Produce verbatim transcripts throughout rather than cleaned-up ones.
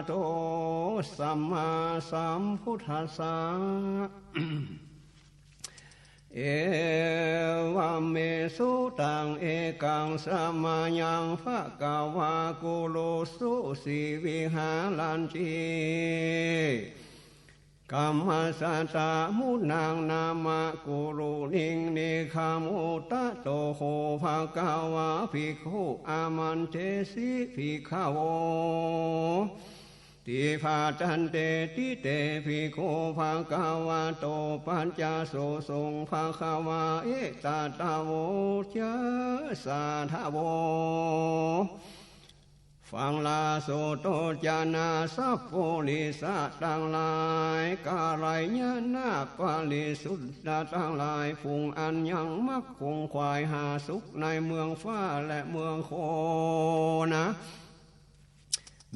โต สัมมาสัมพุทธัสสะ เอวะเม สุตัง เอกัง สะมะยัง ภะคะวา กุรุสุ สีวิหารันติ กัมมัสสะ มุนัง นามะ กุรุนิง นิกขะมุตตะโต โข ภะคะวา ภิกขุ อามันเตสิ ภิกขโว ติ ภะทันเตติ เต ภิกขุ ภะคะวะโต ปัจจาโส สง ภะคะวา เอตะตะโว จะ สาธะโว ฟังลาโสโต จะ นา สัปปุริสะตังหลาย กัลยาณะปริสุทธะตังหลาย ฝูงอันยังมักขวนขวายหาสุขในเมืองฟ้าและเมืองโคนะ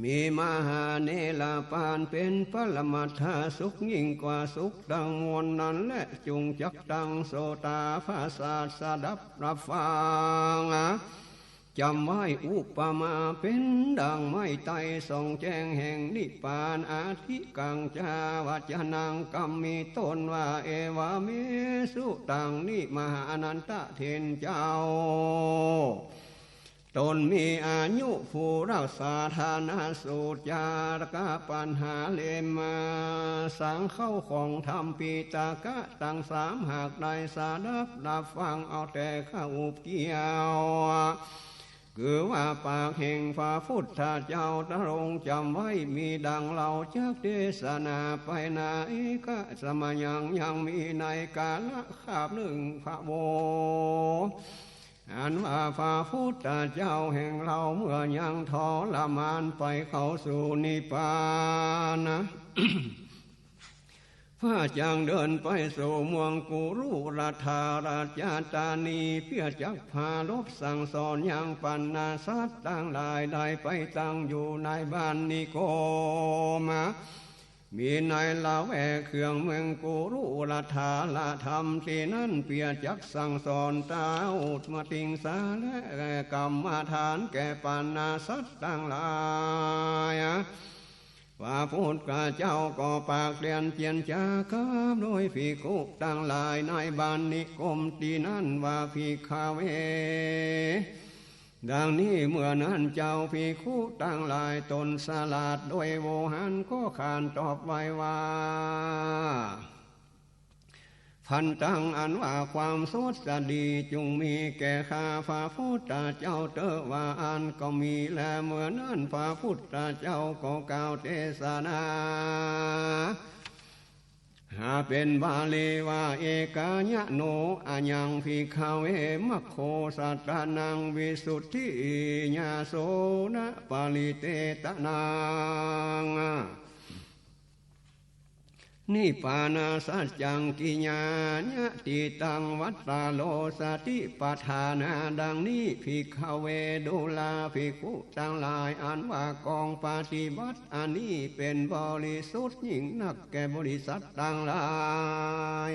มีมหาเนรปานเป๋นปรมัตถสุขยิ่งกว่าสุขตังมวลนั้นแล จุ่งจักตังโสตาประสาทสดับรับฟัง จ๋ำไว้อุปมาเป๋นดั่งไม้ไต้ส่องแจ้งแห่งนิพพาน อธิกัง จา วัจจะนัง กำมีต้นว่า เอวะเม สุตัง นี้ มหาอานันทะเถรเจ้า ตนมีอายุผู้รักษาทานสูตรจาระกะปัญหาเล่มมา สังเข้าของธรรมปิฎกะตังสาม หากได้สดับรับฟังเอาแต่ข้าอุบเกี่ยว คือว่าปากแห่งพระพุทธเจ้าตรงจ๋ำไว้ มีดังเฮาจักเตสนาไปนา เอกะสะมะยัง ยังมีในกาละคาบนึ่ง พะโว อันว่าพระพุทธเจ้าแห่งเฮาเมื่อยังทรมานไปเข้าสู่นิพพานนะ พระจักเดินไปสู่เมืองกุรุราชธานี เปื้อจักปรารภสั่งสอนยังปรรณาสัตว์ตังหลาย ได้ไปตั้งอยู่ในบ้านนิคม มีในละแวกเคืองเมืองกุรุราชธานี ตี้นั้นเปื้อจักสั่งสอนตาอุตติงสาและกรรมฐานแก่ปรรณาสัตว์ตังหลาย พระพุทธเจ้าก็ปากเตียนเจียรจากับโดยภิกขุตังหลายในบ้านนิคมตี้นั้นว่า ภิกขะเว ดังนี้เมื่อนั้นเจ้าภิกขุตังหลายตนสลาดโดยโวหารก็ขานตอบไว้ว่า ภันตัง อันว่าความสวัสดีจุ่งมีแก่ข้าพระพุทธเจ้าเต๊อะ ว่าอั้นก็มีแล เมื่อนั้นพระพุทธเจ้าก็กล่าวเตสนา หาเป๋นบาลีว่า เอกายะโน อะยัง ภิกขะเว มัคโค สัตตานัง วิสุทธิยาโสนะ ปะริเตตะนัง นิพพานาสัจจัง กิยาญะติตัง วัตตะโร สติปัฏฐานา ดังนี้ ภิกขะเว ดูราภิกขุตังหลาย อันว่ากองปฏิบัติอันนี้เป๋นบริสุทธิ์ยิ่งนักแก่บริษัทตังหลาย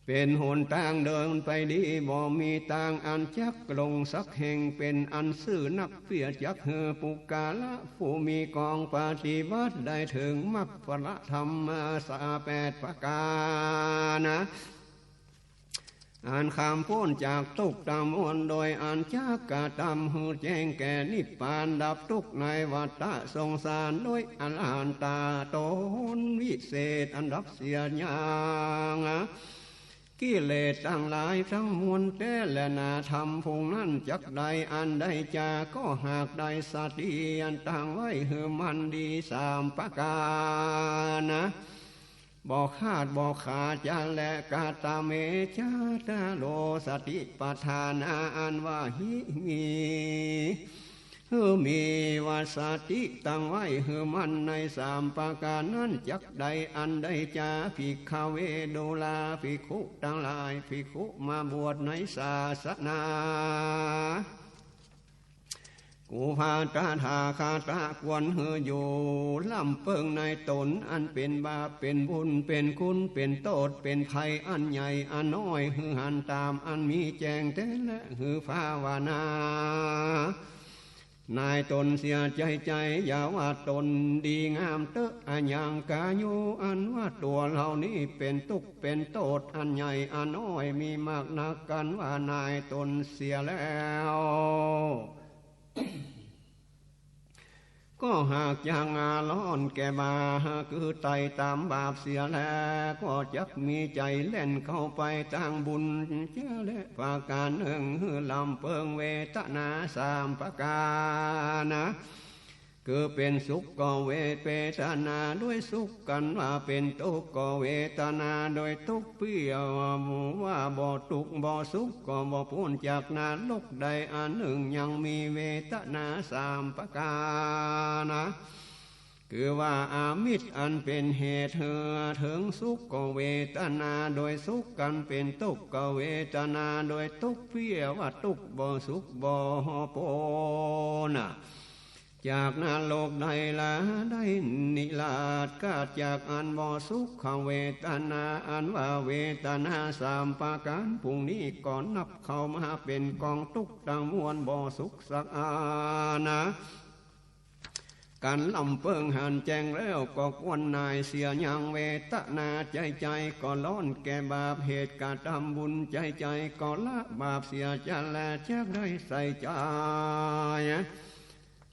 เป๋นหนตางเดินไปดี บ่มีตางอันจักหลงสักแห่ง เป๋นอันซื่อนักเปื้อจักหื้อปุคคละผู้มีกองปฏิบัติได้เถิงมรรคผลธรรมมาสาแปดประก๋านนะ อันข้ามป๊นจากตุ๊กข์ตังมวล โดยอันจักกระตำหื้อแจ้งแก่นิพพาน ดับตุ๊กข์ในวัฏฏะสงสาร โดยอรหันตาต๋นวิเศษอันดับเสียยังกิเลสตังหลายตังมวลแต๊แลนา ธรรมผู้นั้นจักได้อันใดจา ก็หากได้สติอันตั้งไว้หื้อมั่นดีสามประก๋านนะ บ่ขาดบ่ขาดจา และกะตะเม จาตะโร สติปัฏฐานา อันว่าหิ มี หื้อมีว่าสติตั้งไว้หื้อมั่นในสามประก๋านนั้น จักได้อันใดจา ภิกขะเว ดูราภิกขุตังหลาย ภิกขุมาบวชในศาสนา กู่พระตถาคตะควรหื้ออยู่ ล้ำเปิงในต๋นอันเป๋นบาป เป๋นบุญ เป๋นคุณ เป๋นโต้ษ เป๋นภัยอันใหญ่อันน้อย หื้อหันต๋ามอันมีแจ้งแต๊ และหื้อภาวนา นายต๋นเสียใจ๋ใจ๋ อย่าว่าต๋นดีงามเต๊อะ อะยังกายู อันว่าตั๋วเฮานี้เป๋นตุ๊กเป๋นโต้ษ อันใหญ่อันน้อย มีมากนัก กันว่านายต๋นเสียแล้ว ก็หากยังอาร้อนแก่บ่า คือไต่ต๋ามบาปเสียแล้ว ก็จักมีใจ๋แล่นเข้าไปตางบุญเสียแล ประก๋านนึ่ง หื้อลำเปิงเวตนาสามประก๋านนะ คือเป๋นสุขก็เวทนาโดยสุข กันว่าเป๋นตุ๊กข์ก็เวทนาโดยตุ๊กข์ เปื้อว่าบ่ตุ๊กข์บ่สุข ก็บ่ป๊นจากนรกได้ อันนึ่งยังมีเวทนาสามประก๋านนะ คือว่าอามิสอันเป๋นเหตุหื้อเถิงสุขก็เวทนาโดยสุข กันเป๋นตุ๊กข์ก็เวทนาโดยตุ๊กข์ เปื้อว่าตุ๊กข์บ่สุขบ่ป๊นนะ จากนรกได้ละ ได้นิราศ กาดจากอันบ่สุขเวทนา อันว่าเวทนาสามประก๋าน ปุ้งนี้ก็นับเข้ามาเป๋นก๋องตุ๊กข์ตังมวล บ่สุขสักอันนะ กันลำเปิงหันแจ้งแล้ว ก็ควรหน่ายเสียยังเวทนา ใจ๋ใจ๋ก็ร้อนแก่บาป เหตุกระตำบุญ ใจ๋ใจ๋ก็ละบาปเสียจะแล จักได้ใส่ใจ๋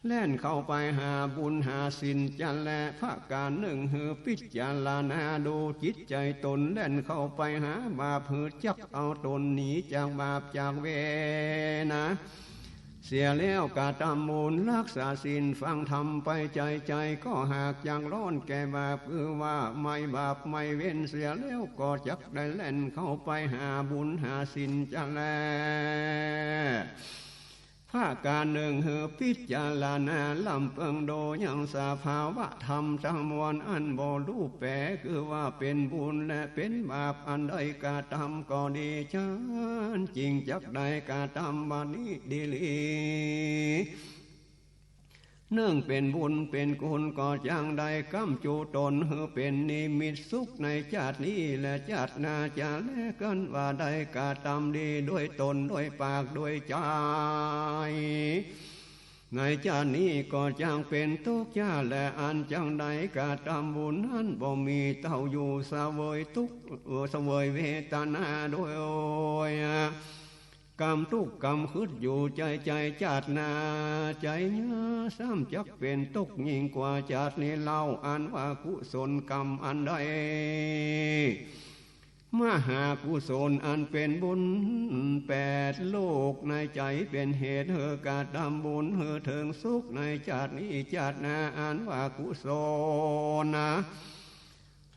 แล่นเข้าไปหาบุญหาศีลจะแล ประก๋านนึ่ง หื้อพิจารณาดูจิตใจ๋ต๋น แล่นเข้าไปหาบาป หื้อจักเอาต๋นหนีจากบาปจากเวรนะ เสียแล้วกระตำบุญ รักษาศีลฟังธรรมไปใจ๋ใจ๋ ก็หากยังร้อนแก่บาป คือว่าไม่บาปไม่เวรเสียแล้ว ก็จักได้แล่นเข้าไปหาบุญหาศีลจะแล ประก๋านนึ่ง หื้อพิจารณาลำเปิงโดยังสภาวะธรรมตังมวล อันบ่ฮู้แป๋ คือว่าเป๋นบุญและเป๋นบาป อันใดกระตำก็ดี จั้นจึงจักได้กระตำบัดนี้ดีหลี นึ่งเป๋นบุญเป๋นกุศล ก็จักได้ก๋ำจูต๋น หื้อเป๋นนิมิตสุขในจาตินี้และจาติหน้าจะแล กันว่าได้กระตำดีโดยต๋น โดยปาก โดยใจ๋ ในจาตินี้ก็จักเป๋นตุ๊กข์ยากแล อันจักได้กระตำบุญนั้น บ่มีเต้าอยู่เสวยตุ๊กข์ เอ่อ เสวยเวทนาโดย ก๋ำตุ๊กข์ก๋ำขึดอยู่ใจ๋ใจ๋ จาติหน้าใจ๋เยียะ ซ้ำจักเป๋นตุ๊กข์ยิ่งกว่าจาตินี้เล่า อันว่ากุศลกรรมอันใด มหากุศลอันเป๋นบุญแปดโลกในใจ๋ เป๋นเหตุหื้อกระตำบุญหื้อเถิงสุขในจาตินี้จาติหน้า อันว่ากุศลนะ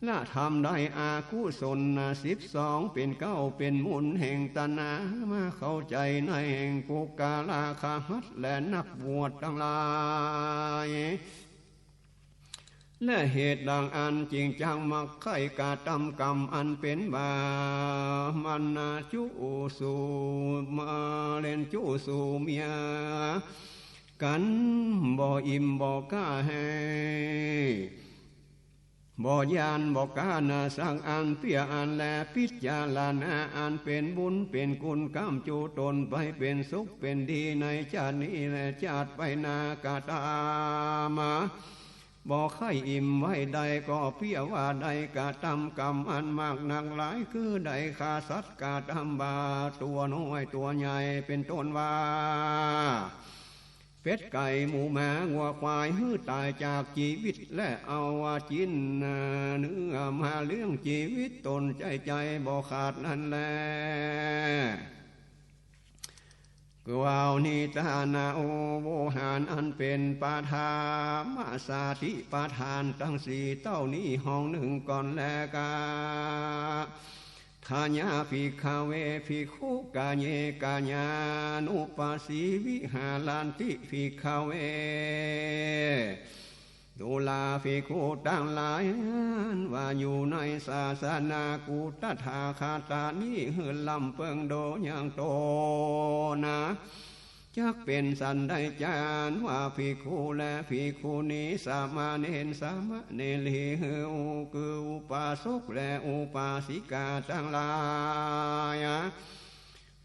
ละธรรมได้อกุศลนะ สิบสองเป๋นเก้า เป๋นมูลแห่งตัณหา มาเข้าใจ๋ในแห่งปุคคละคหัตถ์และนักบวชตังหลาย และเหตุดังอั้นจึงจักมักใค่กระตำกรรมอันเป๋นบาป มันนะจุสู่มาเล่นจุสู่เมียกั๋น บ่อิ่มบ่ก้าแฮ บ่ย่านบ่ก้านะสักอัน เปื้ออั้นแล พิจารณาอันเป๋นบุญเป๋นกุศล ก๋ำจูต๋นไปเป๋นสุขเป๋นดีในจาตินี้และจาติไปหน้ากระตำมา บ่ใค่อิ่มไว้ได้ ก็เปื้อว่าได้กระตำกรรมอันมากนักหลาย คือได้ฆ่าสัตว์กระตำบาป ตั๋วน้อยตั๋วใหญ่ เป๋นต้นว่า เป็ดไก่หมูหมางัวควาย หื้อต๋ายจากจีวิต และเอาว่าจิ๊นเนื้อมาเลี้ยงจีวิตต๋นใจ๋ใจ๋บ่ขาดนั้นแล กล่าวนิทานาโอโวหาร อันเป๋นปฐมสติปัฏฐานตังสี่เต้านี้ห้องนึ่งก่อนแลกา ขะยา ภิกขะเว ภิกขุ กะเย กะยานุปัสสี วิหารันติ ภิกขะเว ดูราภิกขุตังหลาย อันว่าอยู่ในศาสนากูตถาคตานี้ หื้อลำเปิงโดยยังต๋นนะ จักเป๋นสันใดจา อันว่าภิกขุและภิกขุณี สามเณรสามเณรี หื้ออุ คืออุปาสกและอุปาสิกาตังหลาย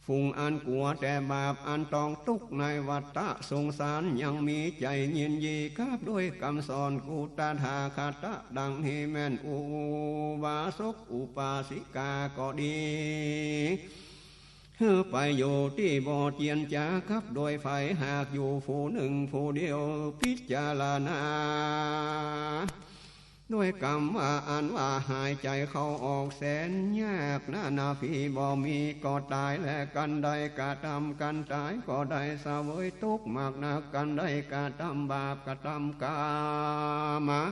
ผ ผู้อันกั๋วแต่บาปอันต้องตุ๊กข์ในวัฏฏะสงสาร ยังมีใจ๋ยินดีกับด้วยกำสอนกุตถาคตะดังนี้แม่นอุบาสกอุบาสิกาก็ดี หื้อไปอยู่ตี้บ่เจียนจ๋ากับโดยใผ หากอยู่ผู้นึ่งผู้เดียว พิจารณา ด้วยกำว่าอันว่าหายใจ๋เข้าออกแสนยากนานาพี บ่มีก็ต๋ายแล กันใดกระตำกันต๋ายก็ได้เสวยตุ๊กข์มากนัก กันใดกระตำบาปกระตำก๋ามมา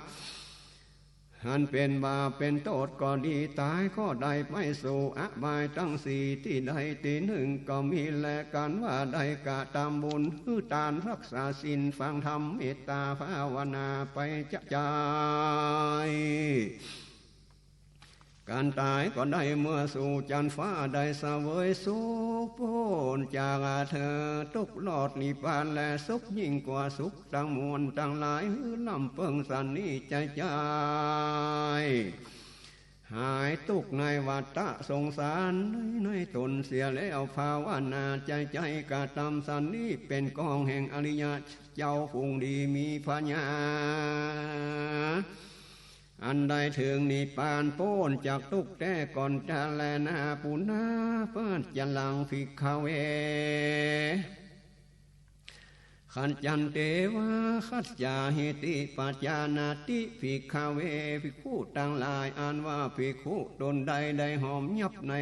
อันเป๋นบาปเป๋นโต้ษก็ดี ต๋ายก็ได้ไปสู่อบายตังสี่ตี้ใดตี้นึ่งก็มีแล กันว่าได้กระตำบุญ หื้อตาน รักษาศีล ฟังธรรม เมตต๋าภาวนาไปจะใจ๋ กันต๋ายก็ได้เมื่อสู่จั๊นฟ้า ได้เสวยสุขป๊นจากทุกข์รอดนิพพาน และสุขยิ่งกว่าสุขตังมวลตังหลาย หื้อร่ำเปิงสันนี้ใจ๋ใจ๋ หายตุ๊กข์ในวัฏฏะสงสารในต๋นเสียแล้ว ภาวนาใจ๋ใจ๋กระตำสันนี้ เป๋นกองแห่งอริยะเจ้าผู้ดีมีผญา อันได้เถิงนิพพานป๊นจากตุ๊กข์แต๊ก่อนจะแลนา ปุณณาปัจจลัง ภิกขเว ขัจฉันเตวา ขัจฉาหิติ ปัจจานาติ ภิกขเว ภิกขุตังหลาย อันว่าภิกขุต๋นใดได้หอมยับใน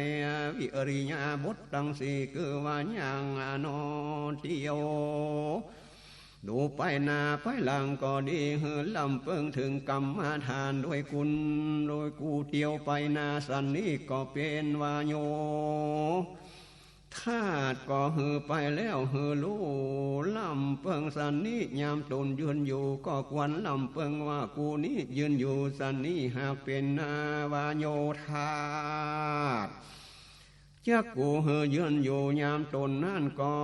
อิริยาบถตังสี่ คือว่าย่างนอนเตียว ดูไปหน้าไปหลังก็ดี หื้อร่ำเปิงเถิงกรรมฐานโดยกุณ โดยกูเตียวไปหน้าสันนี้ก็เป๋นวาโยธาตุ ก็หื้อไปแล้วหื้อฮู้ร่ำเปิงสันนี้ ยามต๋นยืนอยู่ก็ควรร่ำเปิงว่ากูนี้ยืนอยู่สันนี้ หากเป๋นวาโยธาตุ จักกูหื้อยืนอยู่ยามต๋นนั้นก็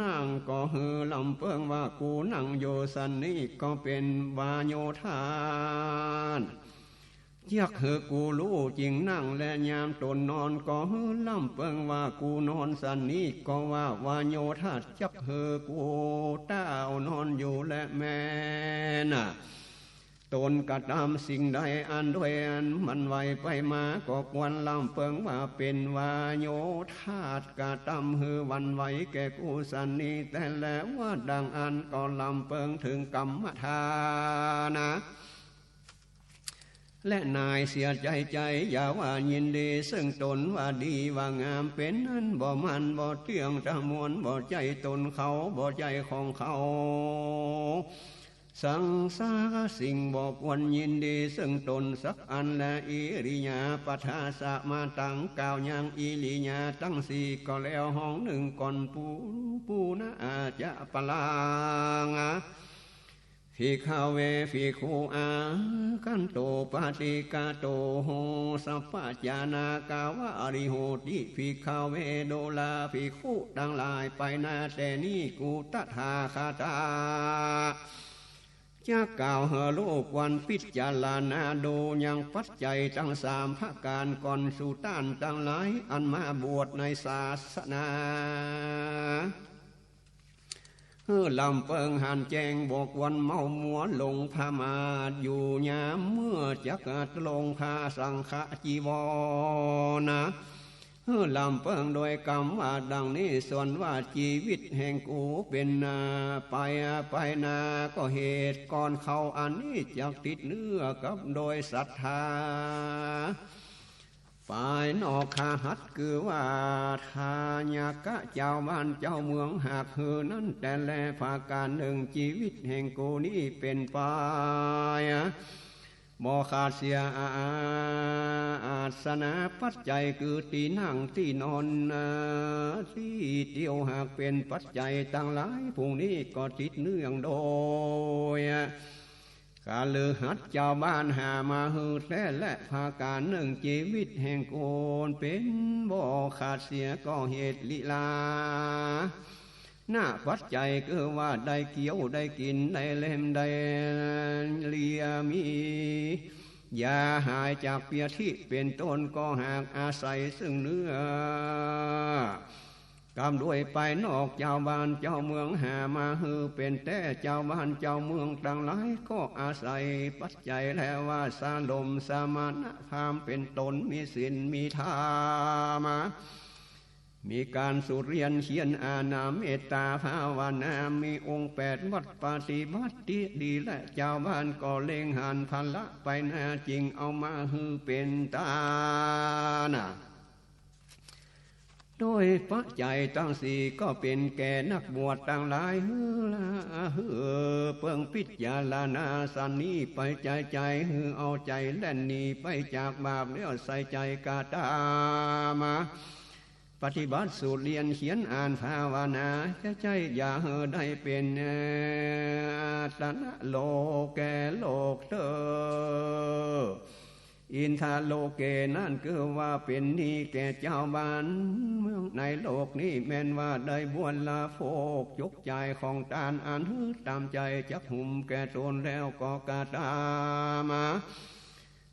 นั่งก็หื้อร่ำเปิงว่ากูนั่งอยู่สันนี้ ก็เป๋นวาโยธาตุ จักหื้อกูฮู้จึ่งนั่ง และยามต๋นนอนก็หื้อร่ำเปิงว่ากูนอนสันนี้ ก็ว่าวาโยธาตุ จักหื้อกูเต้านอนอยู่ และแม่นต๋นกระตำสิ่งใดอันด้วยอันหวั่นไหวไปมา ก็ควรร่ำเปิงว่าเป๋นวาโยธาตุ กระตำหื้อหวั่นไหวแก่กูสันนี้ แต่แลว่าดังอั้นก็ร่ำเปิงเถิงกรรมฐานะ และนายเสียใจ๋ใจ๋ อย่าว่ายินดีเซิ่งต๋นว่าดีว่างาม เป๋นอันบ่มั่นบ่เตี้ยง ตะมวลบ่ใจ้ต๋นเขา บ่ใจ้ของเขา สังสาสิ่งบ่ควรยินดีเซิ่งต๋นสักอัน และอิริยาปถาสมาตัง กล่าวยังอิริยาตังสี่ก็แล้ว ห้องนึ่งก่อนปู ปูนะอาจะปะลัง ภิกขเว ภิกขุอาคันโต ปาติกะโต โห สัพพะจานะกาวะริโหติ ภิกขเว ดูราภิกขุตังหลาย ไปหน้าแต่นี้ กูตถาคตะ จะกล่าวหื้อฮู้ควรพิจารณาดูยังปัจจัยตังสามประก๋านก่อน สูต้านตังหลายอันมาบวชในศาสนา หื้อร่ำเปิงหันแจ้ง บ่ควรเมามัวหลงประมาทอยู่ยามเมื่อจักลงผ้าสังฆจีวรนะ หื้อร่ำเปิงโดยกำว่าดังนี้ ส่วนว่าจีวิตแห่งกูเป๋นนา ไปไปนา ก็เหตุก่อนเข้าอันนี้จักติดเนื้อกับโดยศรัทธา ฝ่ายนอกขหัตถ์คือว่าทายกะเจ้าบ้านเจ้าเมือง หากหื้อนั้นแต่แลประก๋านนึ่ง จีวิตแห่งกูนี้เป๋นไปบ่ขาดเสีย อา อาสนะปัจจัยคือตี้นั่งตี้นอน ตี้เตียว หากเป๋นปัจจัยตังหลายพวกนี้ก็ติดเนื่องโดย คฤหัสถ์เจ้าบ้านหามาหื้อแต๊ และประก๋านนึ่ง จีวิตแห่งกูเป๋นบ่ขาดเสีย ก็เหตุลีลา นะปัจจัยคือว่าได้เคี้ยวได้กิ๋นได้เล็มได้เลีย มี อย่าหายจากเปียธิ เป๋นต้น ก็หากอาศัยซึ่งเนื้อ กำด้วยไปนอก จาวบ้านจาวเมืองหามาหื้อเป๋นแต๊ จาวบ้านจาวเมืองตังหลายก็อาศัยปัจจัย และว่าสาลมสมณพราหมณ์เป๋นต้น มีศีลมีธรรม มีก๋านสูตรเฮียนเขียนอ่าน เมตตาภาวนา มีองค์แปดวัตรปฏิบัติดี และจาวบ้านก็เล็งหันผละไปนา จึงเอามาหื้อเป๋นตานะ โดยปัจจัยตังสี่ก็เป๋นแก่นักบวชตังหลาย หื้อละหื้อเปิงพิจารณาสันนี้ไปใจ๋ใจ๋ หื้อเอาใจ๋แล่นหนีไปจากบาป แล้วใส่ใจ๋กระตำมา ปฏิบัติสูตรเฮียนเขียนอ่านภาวนา จะใจ้อย่าหื้อได้เป๋น เอ่อ ตนะโลกแก่โลกเต๊อ อินทะโลเก นั้นคือว่าเป๋นหนี้แก่จาวบ้านเมืองในโลกนี้ แม่นว่าได้บวรโภคจกจ่ายของตานอันหื้อต๋ามใจ๋จักหุมแก่ตนแล้วก็กระตำมา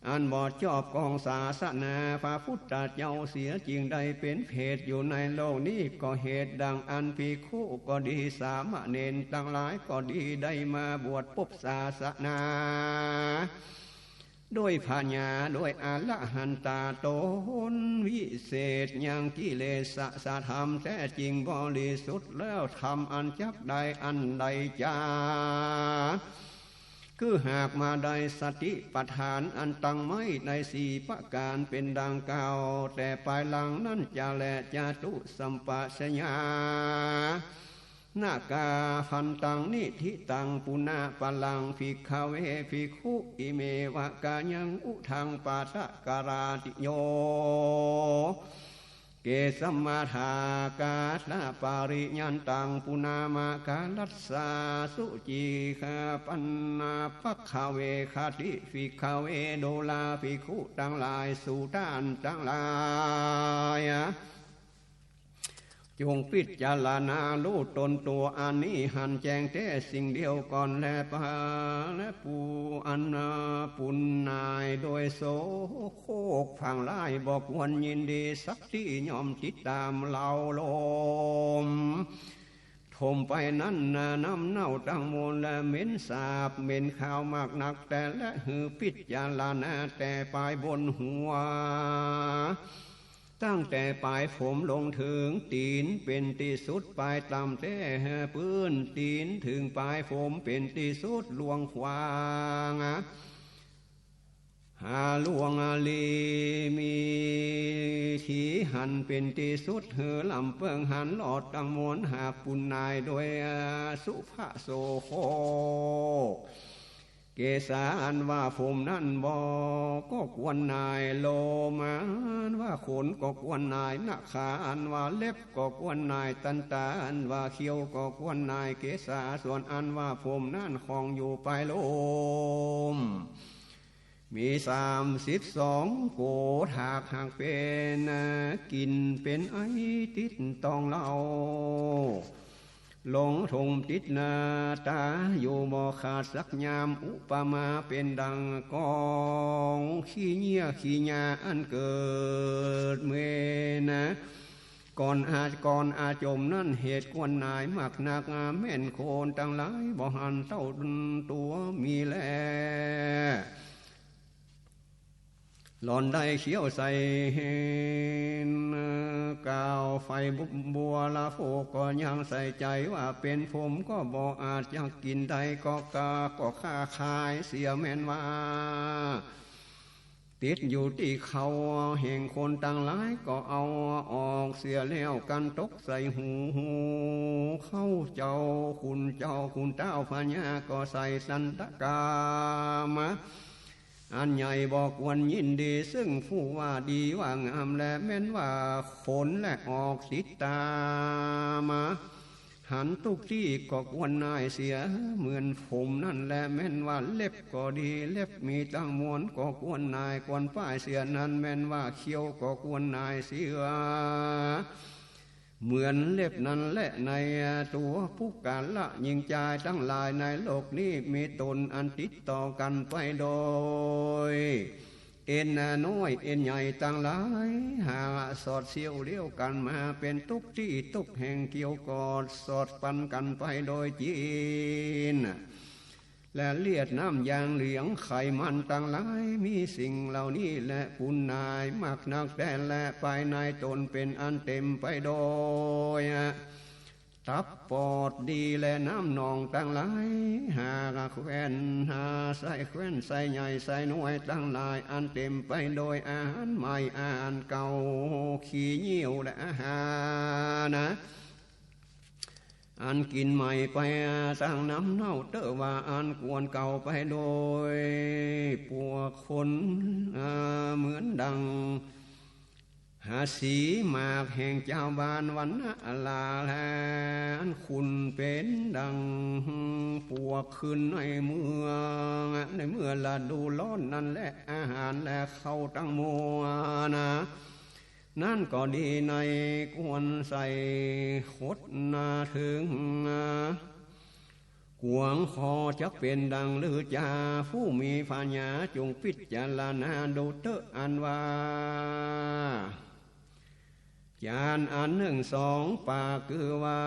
อันบ่ชอบของศาสนาพระพุทธเจ้าเสีย จึงได้เป๋นเปรตอยู่ในโลกนี้ ก็เหตุดังอั้นภิกขุก็ดี สามเณรตังหลายก็ดี ได้มาบวชปบศาสนา โดยผญา โดยอรหันตาต๋นวิเศษ ยังกิเลสธรรมแต๊จริงบริสุทธิ์แล้ว ธรรมอันจักได้อันใดจา คือหากมาได้สติปัฏฐานอันตั้งไว้ในสี่ประก๋านเป๋นดังกล่าว แต่ปายหลังนั้นจะแล จตุสัมปชัญญะ นากา พันตัง นิฏฐิตัง ปุณณะ ปะรัง ภิกขะเว ภิกขุ อิเมวะ กายัง อุทัง ปะทะกะราติโย เกสะมะทา กาทะปะริยันตัง ปุณณะ มะกะรัสสะ สุจิ ขะปันนะ ภักขะเว ขะติ ภิกขะเว ดูรา ภิกขุตังหลาย สูต้านตังหลาย จงพิจารณาฮู้ต๋นตั๋วอันนี้หันแจ้งแต๊สิ่งเดียวก่อนแล ปะ และปู อัน ปุณณายโดยโสโครกผางหลาย บ่ควรยินดีสักตี้ ย่อมติดต๋ามเหล่าลม ถมไปนั้นนา น้ำเน่าตังมวลและเหม็นสาบเหม็นคาวมากนัก แต่และหื้อพิจารณาแต่ปายบนหัว ตั้งแต่ปายผมลงเถิงตี๋นเป๋นตี้สุด ปายต่ำแต๊ปื้นตี๋นเถิงปายผมเป๋นตี้สุด ลวงขวาง หาลวงลี มีถีหันเป๋นตี้สุด หื้อลำเปิงหันหลอดตังมวล หากปุณณายโดยสุภะโสโครก เกสาอันว่าผมนั้นบ่ ก็ควรหน่าย โลมาอันว่าขนก็ควรหน่าย นาขาอันว่าเล็บก็ควรหน่าย ตันตาอันว่าเขี้ยวก็ควรหน่าย เกสาส่วนอันว่าผมนั้นของอยู่ปายลม มีสามสิบสองโกฏ หากหากเป๋นกิ๋นเป๋นไอติดตองเหล้า ลงถมติดหน้าต๋าอยู่บ่ขาดสักยาม อุปมาเป๋นดังกองขี้เยี่ยขี้ยาอันเกิดเมน ก่อนอา ก่อนอาจมนั้นเหตุควรหน่ายมากนัก แม่นคนตังหลายบ่หันเต้าตั๋วมีแล หล่อนได้เคี้ยวใส่เห็น กาวไฟบุบบัวละโภคก็ยังใส่ใจ๋ว่าเป๋นผม ก็บ่อาจจะกิ๋นได้ ก็กา ก็ฆ่าขายเสีย แม่นว่า ติดอยู่ตี้เขาแห่งคนตังหลาย ก็เอาออกเสียแล้ว กันตกใส่หู หูเข้าเจ้า คุณเจ้า คุณเต้าพญา ก็ใส่สันตะกามะ อันใหญ่บ่ควรยินดี ซึ่งผู้ว่าดีว่างามแล แม่นว่าขนและออกติดต๋ามมา หันตุ๊กตี้ก็ควรหน่ายเสียเหมือนผมนั้นแล แม่นว่าเล็บก็ดี เล็บมีตังมวลก็ควรหน่าย ควรป้ายเสียนั้น แม่นว่าเขี้ยวก็ควรหน่ายเสีย เ เหมือนเล็บนั้นแล ในตั๋วปุคคละ ญิงจายตังหลายในโลกนี้ มีต๋นอันติดต่อกั๋นไปโดยเอ็นน้อยเอ็นใหญ่ตังหลาย หากสอดเสี้ยวเลี้ยวกั๋นมา เป๋นตุ๊กตี้ตุ๊กแห่งเกี่ยวกอด สอดปันกั๋นไปโดยจีน และเลือดน้ำยางเหลืองไขมันตังหลาย มีสิ่งเหล่านี้แล ปูนหนายมากนักแต๊แล ภายในต๋นเป๋นอันเต๋มไปโดยตับปอดดี และน้ำหนองตังหลาย หากแคว่น หาไส้แคว่นไส้ใหญ่ไส้น้อยตังหลาย อันเต๋มไปโดยอาหารใหม่อาหารเก่า ขี้เยี่ยวและอาหารนะ อันกิ๋นใหม่ไป ตังน้ำเน่าเต๊อะว่า อันกวนเก่าไปโดยปวกคน อ่า เหมือนดัง หาสีหมากแห่งจาวบานวรรณะลา และอันขุ่นเป๋นดังปวกขึ้นในเมือง ในเมื่อฤดูร้อนนั้นแล อาหารและข้าวตังมวลนะ นั้นก็ดีในควรใส่ขดนาเถิง กวงคอจักเป๋นดังลือจา ผู้มีปัญญาจงพิจารณาดูเต๊อะอันว่า จานอันหนึ่งสองปาก คือว่า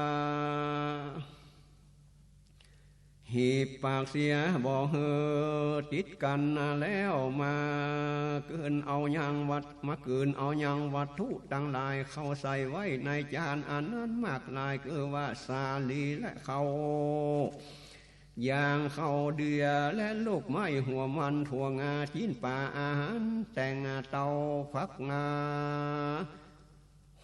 หีบปากเสียบ่หื้อติดกั๋นนา แล้วมากืนเอายังวัต มากืนเอายังวัตถุตังหลายเข้าใส่ไว้ในจานอันนั้นมากหลาย คือว่าสาลีและข้าว อย่างข้าวเดือและลูกไม้หัวมัน ถั่วงา จิ๊นป๋า อาหารแตง เต้า ผัก งา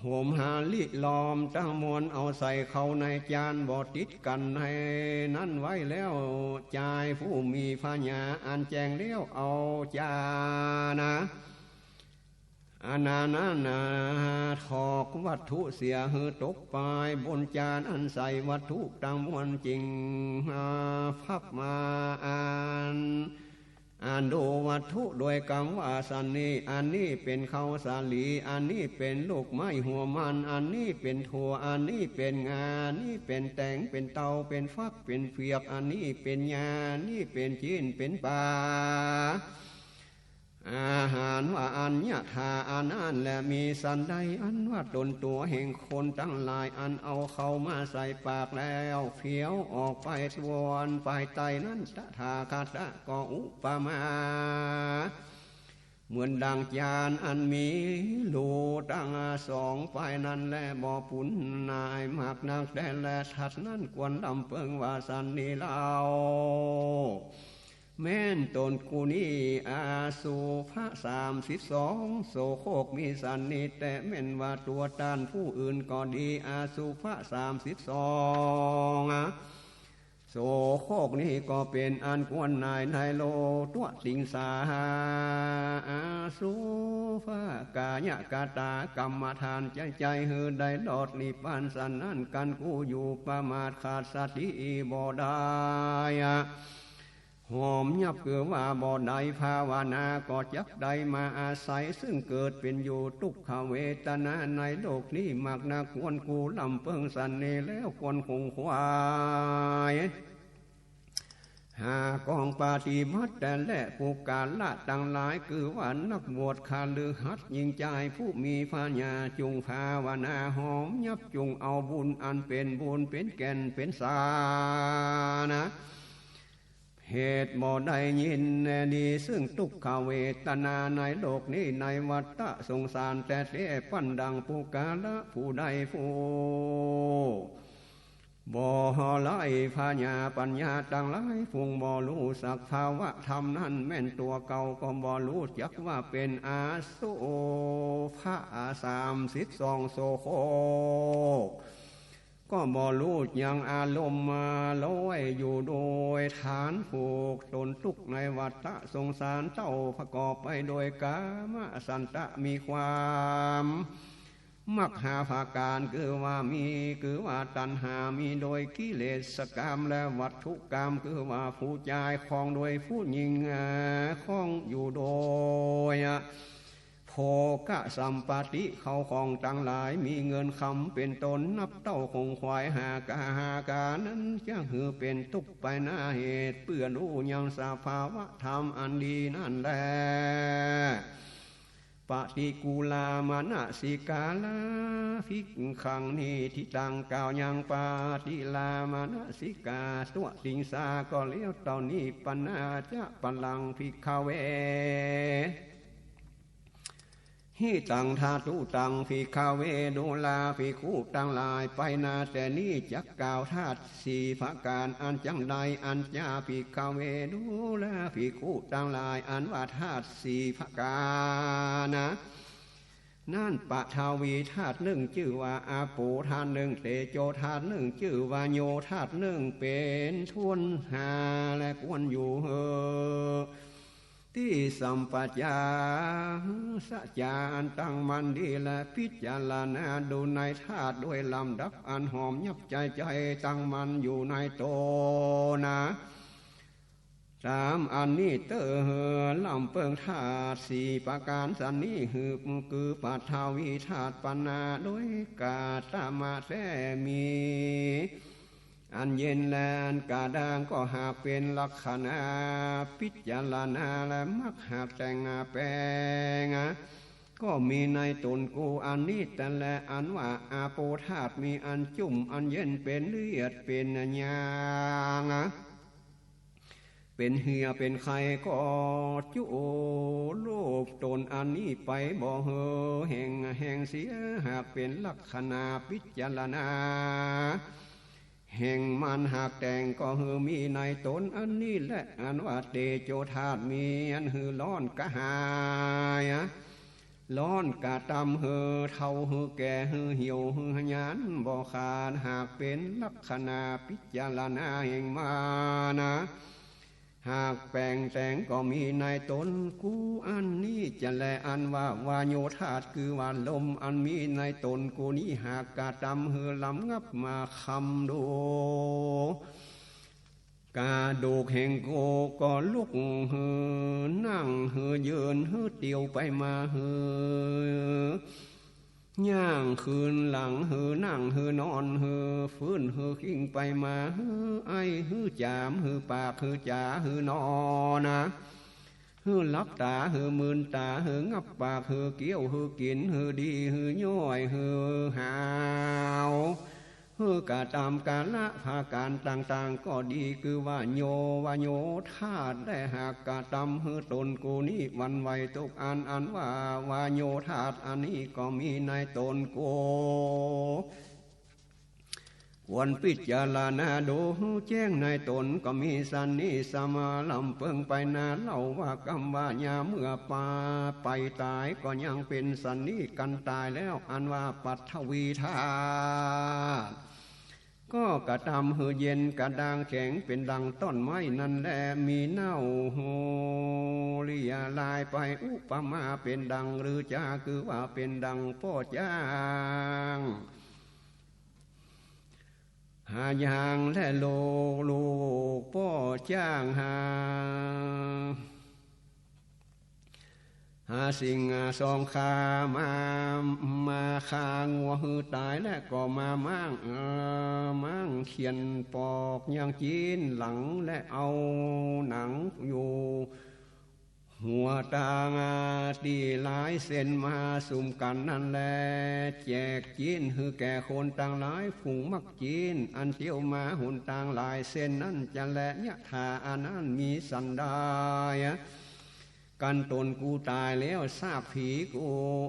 หอมหาลิลอมตังมวล เอาใส่เข้าในจานบ่ติดกั๋นในนั้นไว้แล้ว จายผู้มีปัญญาอันแจ้งแล้วเอาจานะ อันนั้นนะ ถอกวัตถุเสียหื้อตกไปบนจานอันใส่วัตถุตังมวล จึงพับมาอัน อันดูวัตถุโดยกำว่าสันนี้ อันนี้เป๋นข้าวสาลี อันนี้เป๋นลูกไม้หัวมัน อันนี้เป๋นถั่ว อันนี้เป๋นงา อันนี้เป๋นแตง เป๋นเต้า เป๋นผัก เป๋นเผือก อันนี้เป๋นงา อันนี้เป๋นจิ๊น เป๋นป๋า อาหารว่าอันยะถาอันนั้นแล มีสันใด อันว่าต๋นตั๋วแห่งคนตังหลาย อันเอาเข้ามาใส่ปากแล้วเคี้ยวออกไปตวนปายใต้นั้น ตถาคตะก็อุปมา เหมือนดังจานอันมีรูตังสองปายนั้นแล บ่ปูนหนายมากนักแต๊แล สัตว์นั้นควรลำเปิงว่าสันนี้เล่า แม้นต๋นกูนี้อสุภะสามสิบสอง โสโครกมีสันนี้แต๊ แม้นว่าตั๋วต้านผู้อื่นก็ดี อสุภะสามสิบสอง โสโครกนี้ก็เป๋นอันควรหนายในโลตั๋วติงสา อสุภะกายกตากรรมฐาน ใจ๊ใจ๊หื้อได้รอดนิพพานสันนั้น กั๋นกู้อยู่ประมาทขาดสติบ่ได้ หอมยับคือว่าบ่ได้ภาวนา ก็จักได้มาอาศัยซึ่งเกิดเป๋นอยู่ ตุ๊กขเวทนาในโลกนี้มากนัก ควรกู้ลำเปิงสันนี้แล้ว ควรขงขวาย หากองปฏิบัติแต๊แล ปุคคละตังหลาย คือว่านักบวชคฤหัสถ์ ญิงจายผู้มีปัญญา จุ่งภาวนาหอมยับ จุ่งเอาบุญอันเป๋นบุญเป๋นแก่นเป๋นสานะ เหตุบ่ได้ยินดีซึ่งตุ๊กขเวทนาในโลกนี้ ในวัฏฏะสงสารแต๊แต๊ ปั๋นดังปุคคละผู้ใดผู้บ่ไร้ปัญญา ปัญญาตังหลาย ผู้บ่ฮู้สักภาวะธรรมนั้น แม้นตั๋วเก่าก็บ่ฮู้จักว่าเป๋นอสุภะสามสิบสอง โสโครก ก็บ่ฮู้ยังอารมณ์มาลอยอยู่โดยฐานผูกตนตุ๊กข์ในวัฏฏะสงสารเต้า ประกอบไปโดยกามฉันทะมีความมักห้าประก๋าน คือว่ามี คือว่าตัณหา มีโดยกิเลสกามและวัตถุกาม คือว่าผู้จายครองโดยผู้ญิง เอ่อ ครองอยู่โดย ผ ภคสัมปติ เข้าของตังหลาย มีเงินคำเป๋นต้น นับเต้าขงขวาย หากาหากา นั้นจักหื้อเป๋นตุ๊กข์ไปนาเหตุ เปื้อฮู้ยังสภาวะธรรมอันดีนั้นแล ปฏิกูลามนสิการา ภิกขัง นิฏฐิตัง กล่าวยังปฏิลามนสิกา ตั๊วถิงสา ก็แล้วเต้านี้ ปัณณาจะปรัง ภิกขเว หิตัง ธาตุตัง ภิกขเว ดูราภิกขุตังหลาย ไปนาแต่นี้จักกล่าวธาตุสี่ประก๋าน อันจั้งใด อันจา ภิกขเว ดูราภิกขุตังหลาย อันว่าธาตุสี่ประก๋านนะ นั้น ปฐวีธาตุนึ่งจื้อว่าอาโป ธาตุนึ่ง เตโจธาตุนึ่ง จื้อวาโยธาตุนึ่ง เป๋นถ้วนห้า และควรอยู่หื้อ ติสัมปจาสจา อันตั้งมั่นดี และพิจารณาดูในธาตุโดยลำดับ อันหอมยับใจ๋ใจ๋ ตั้งมั่นอยู่ในต๋นนะ สามอันนี้เต๊อะ ลำเปิงธาตุสี่ประก๋านสันนี้ หื้อ คือปฐวีธาตุ ปัณณาโดยกาตมะแต๊มี อันเย็นและอันกระด้าง ก็หากเป๋นลักขณา พิจารณาและมักหากแต่งแป๋ง ก็มีในต๋นกูอันนี้แต๊แล อันว่าอาโปธาตุ มีอันจุ่มอันเย็น เป๋นเลือดเป๋นยาง เป๋นเหื่อเป๋นไข่ ก็จุโลบต๋นอันนี้ไป บ่หื้อแห้งแห้งเสีย หากเป๋นลักขณาพิจารณา แห่งมันหากแต่ง ก็หื้อมีในต๋นอันนี้แล อันว่าเตโจธาตุ มีอันหื้อฮ้อนกระหาย ฮ้อนกระตำหื้อเฒ่า หื้อแก่ หื้อเหี่ยว หื้อหยานบ่ขาด หากเป๋นลักขณาพิจารณาแห่งมันนะ หากแป๋งแต่ง ก็มีในต๋นกูอันนี้จะแล อันว่าวาโยธาตุ คือว่าลมอันมีในต๋นกูนี้ หากกระตำหื้อระงับมาคำดู กระดูกแห่งกูก็ลุกหื้อ นั่งหื้อ ยืนหื้อ เตียวไปมาหื้อ ย่างคืนหลังหื้อ นั่งหื้อ นอนหื้อ ฟื้นหื้อ คิ้งไปมาหื้อ ไอหื้อ จ๋ามหื้อ ปากหื้อ จ๋าหื้อนอนะ หื้อหลับต๋าหื้อ มืนต๋าหื้อ งับปากหื้อ เคี้ยวหื้อ กิ๋นหื้อ ดีหื้อ ย่อยหื้อ หาวหื้อ กระตำก๋าละประก๋านต่างๆ ก็ดี คือว่าโยวาโยธาตุ ได้หากกระตำหื้อต๋นกูนี้หวั่นไหวตุ๊กอัน อันว่าวาโยธาตุอันนี้ ก็มีในต๋นกู ควรพิจารณาดูหื้อแจ้งในต๋น ก็มีสันนี้สมา ลำเปิงไปนาเล่า ว่ากำว่ายามเมื่อปาไปต๋าย ก็ยังเป๋นสันนี้ กันต๋ายแล้ว อันว่าปฐวีธาตุ ก็กระตำหื้อเย็นกระด้างแข็ง เป๋นดังต้นไม้นั้นแล มีเน่าเหี่ยวเลียลายไป อุปมาเป๋นดังฤๅจา คือว่าเป๋นดังป้อจ๊าง หายางและลูก ลูกป้อจ๊าง หา หาสิ่งสองขามา มาฆ่างัวหื้อต๋าย และก็มาม้าง เอ่อ ม้างเขียนปอกยังจีนหลัง และเอาหนังอยู่ หัวตางาตี้หลายเส้นมาสุมกั๋นนั้นแล แจกจีนหื้อแก่คนตังหลาย ฝูงมักจีน อันเตียวมาหนตางหลายเส้นนั้นจะแล ยะถาอันนั้นมีสันดาย กันต๋นกูต๋ายแล้ว ซากผีกู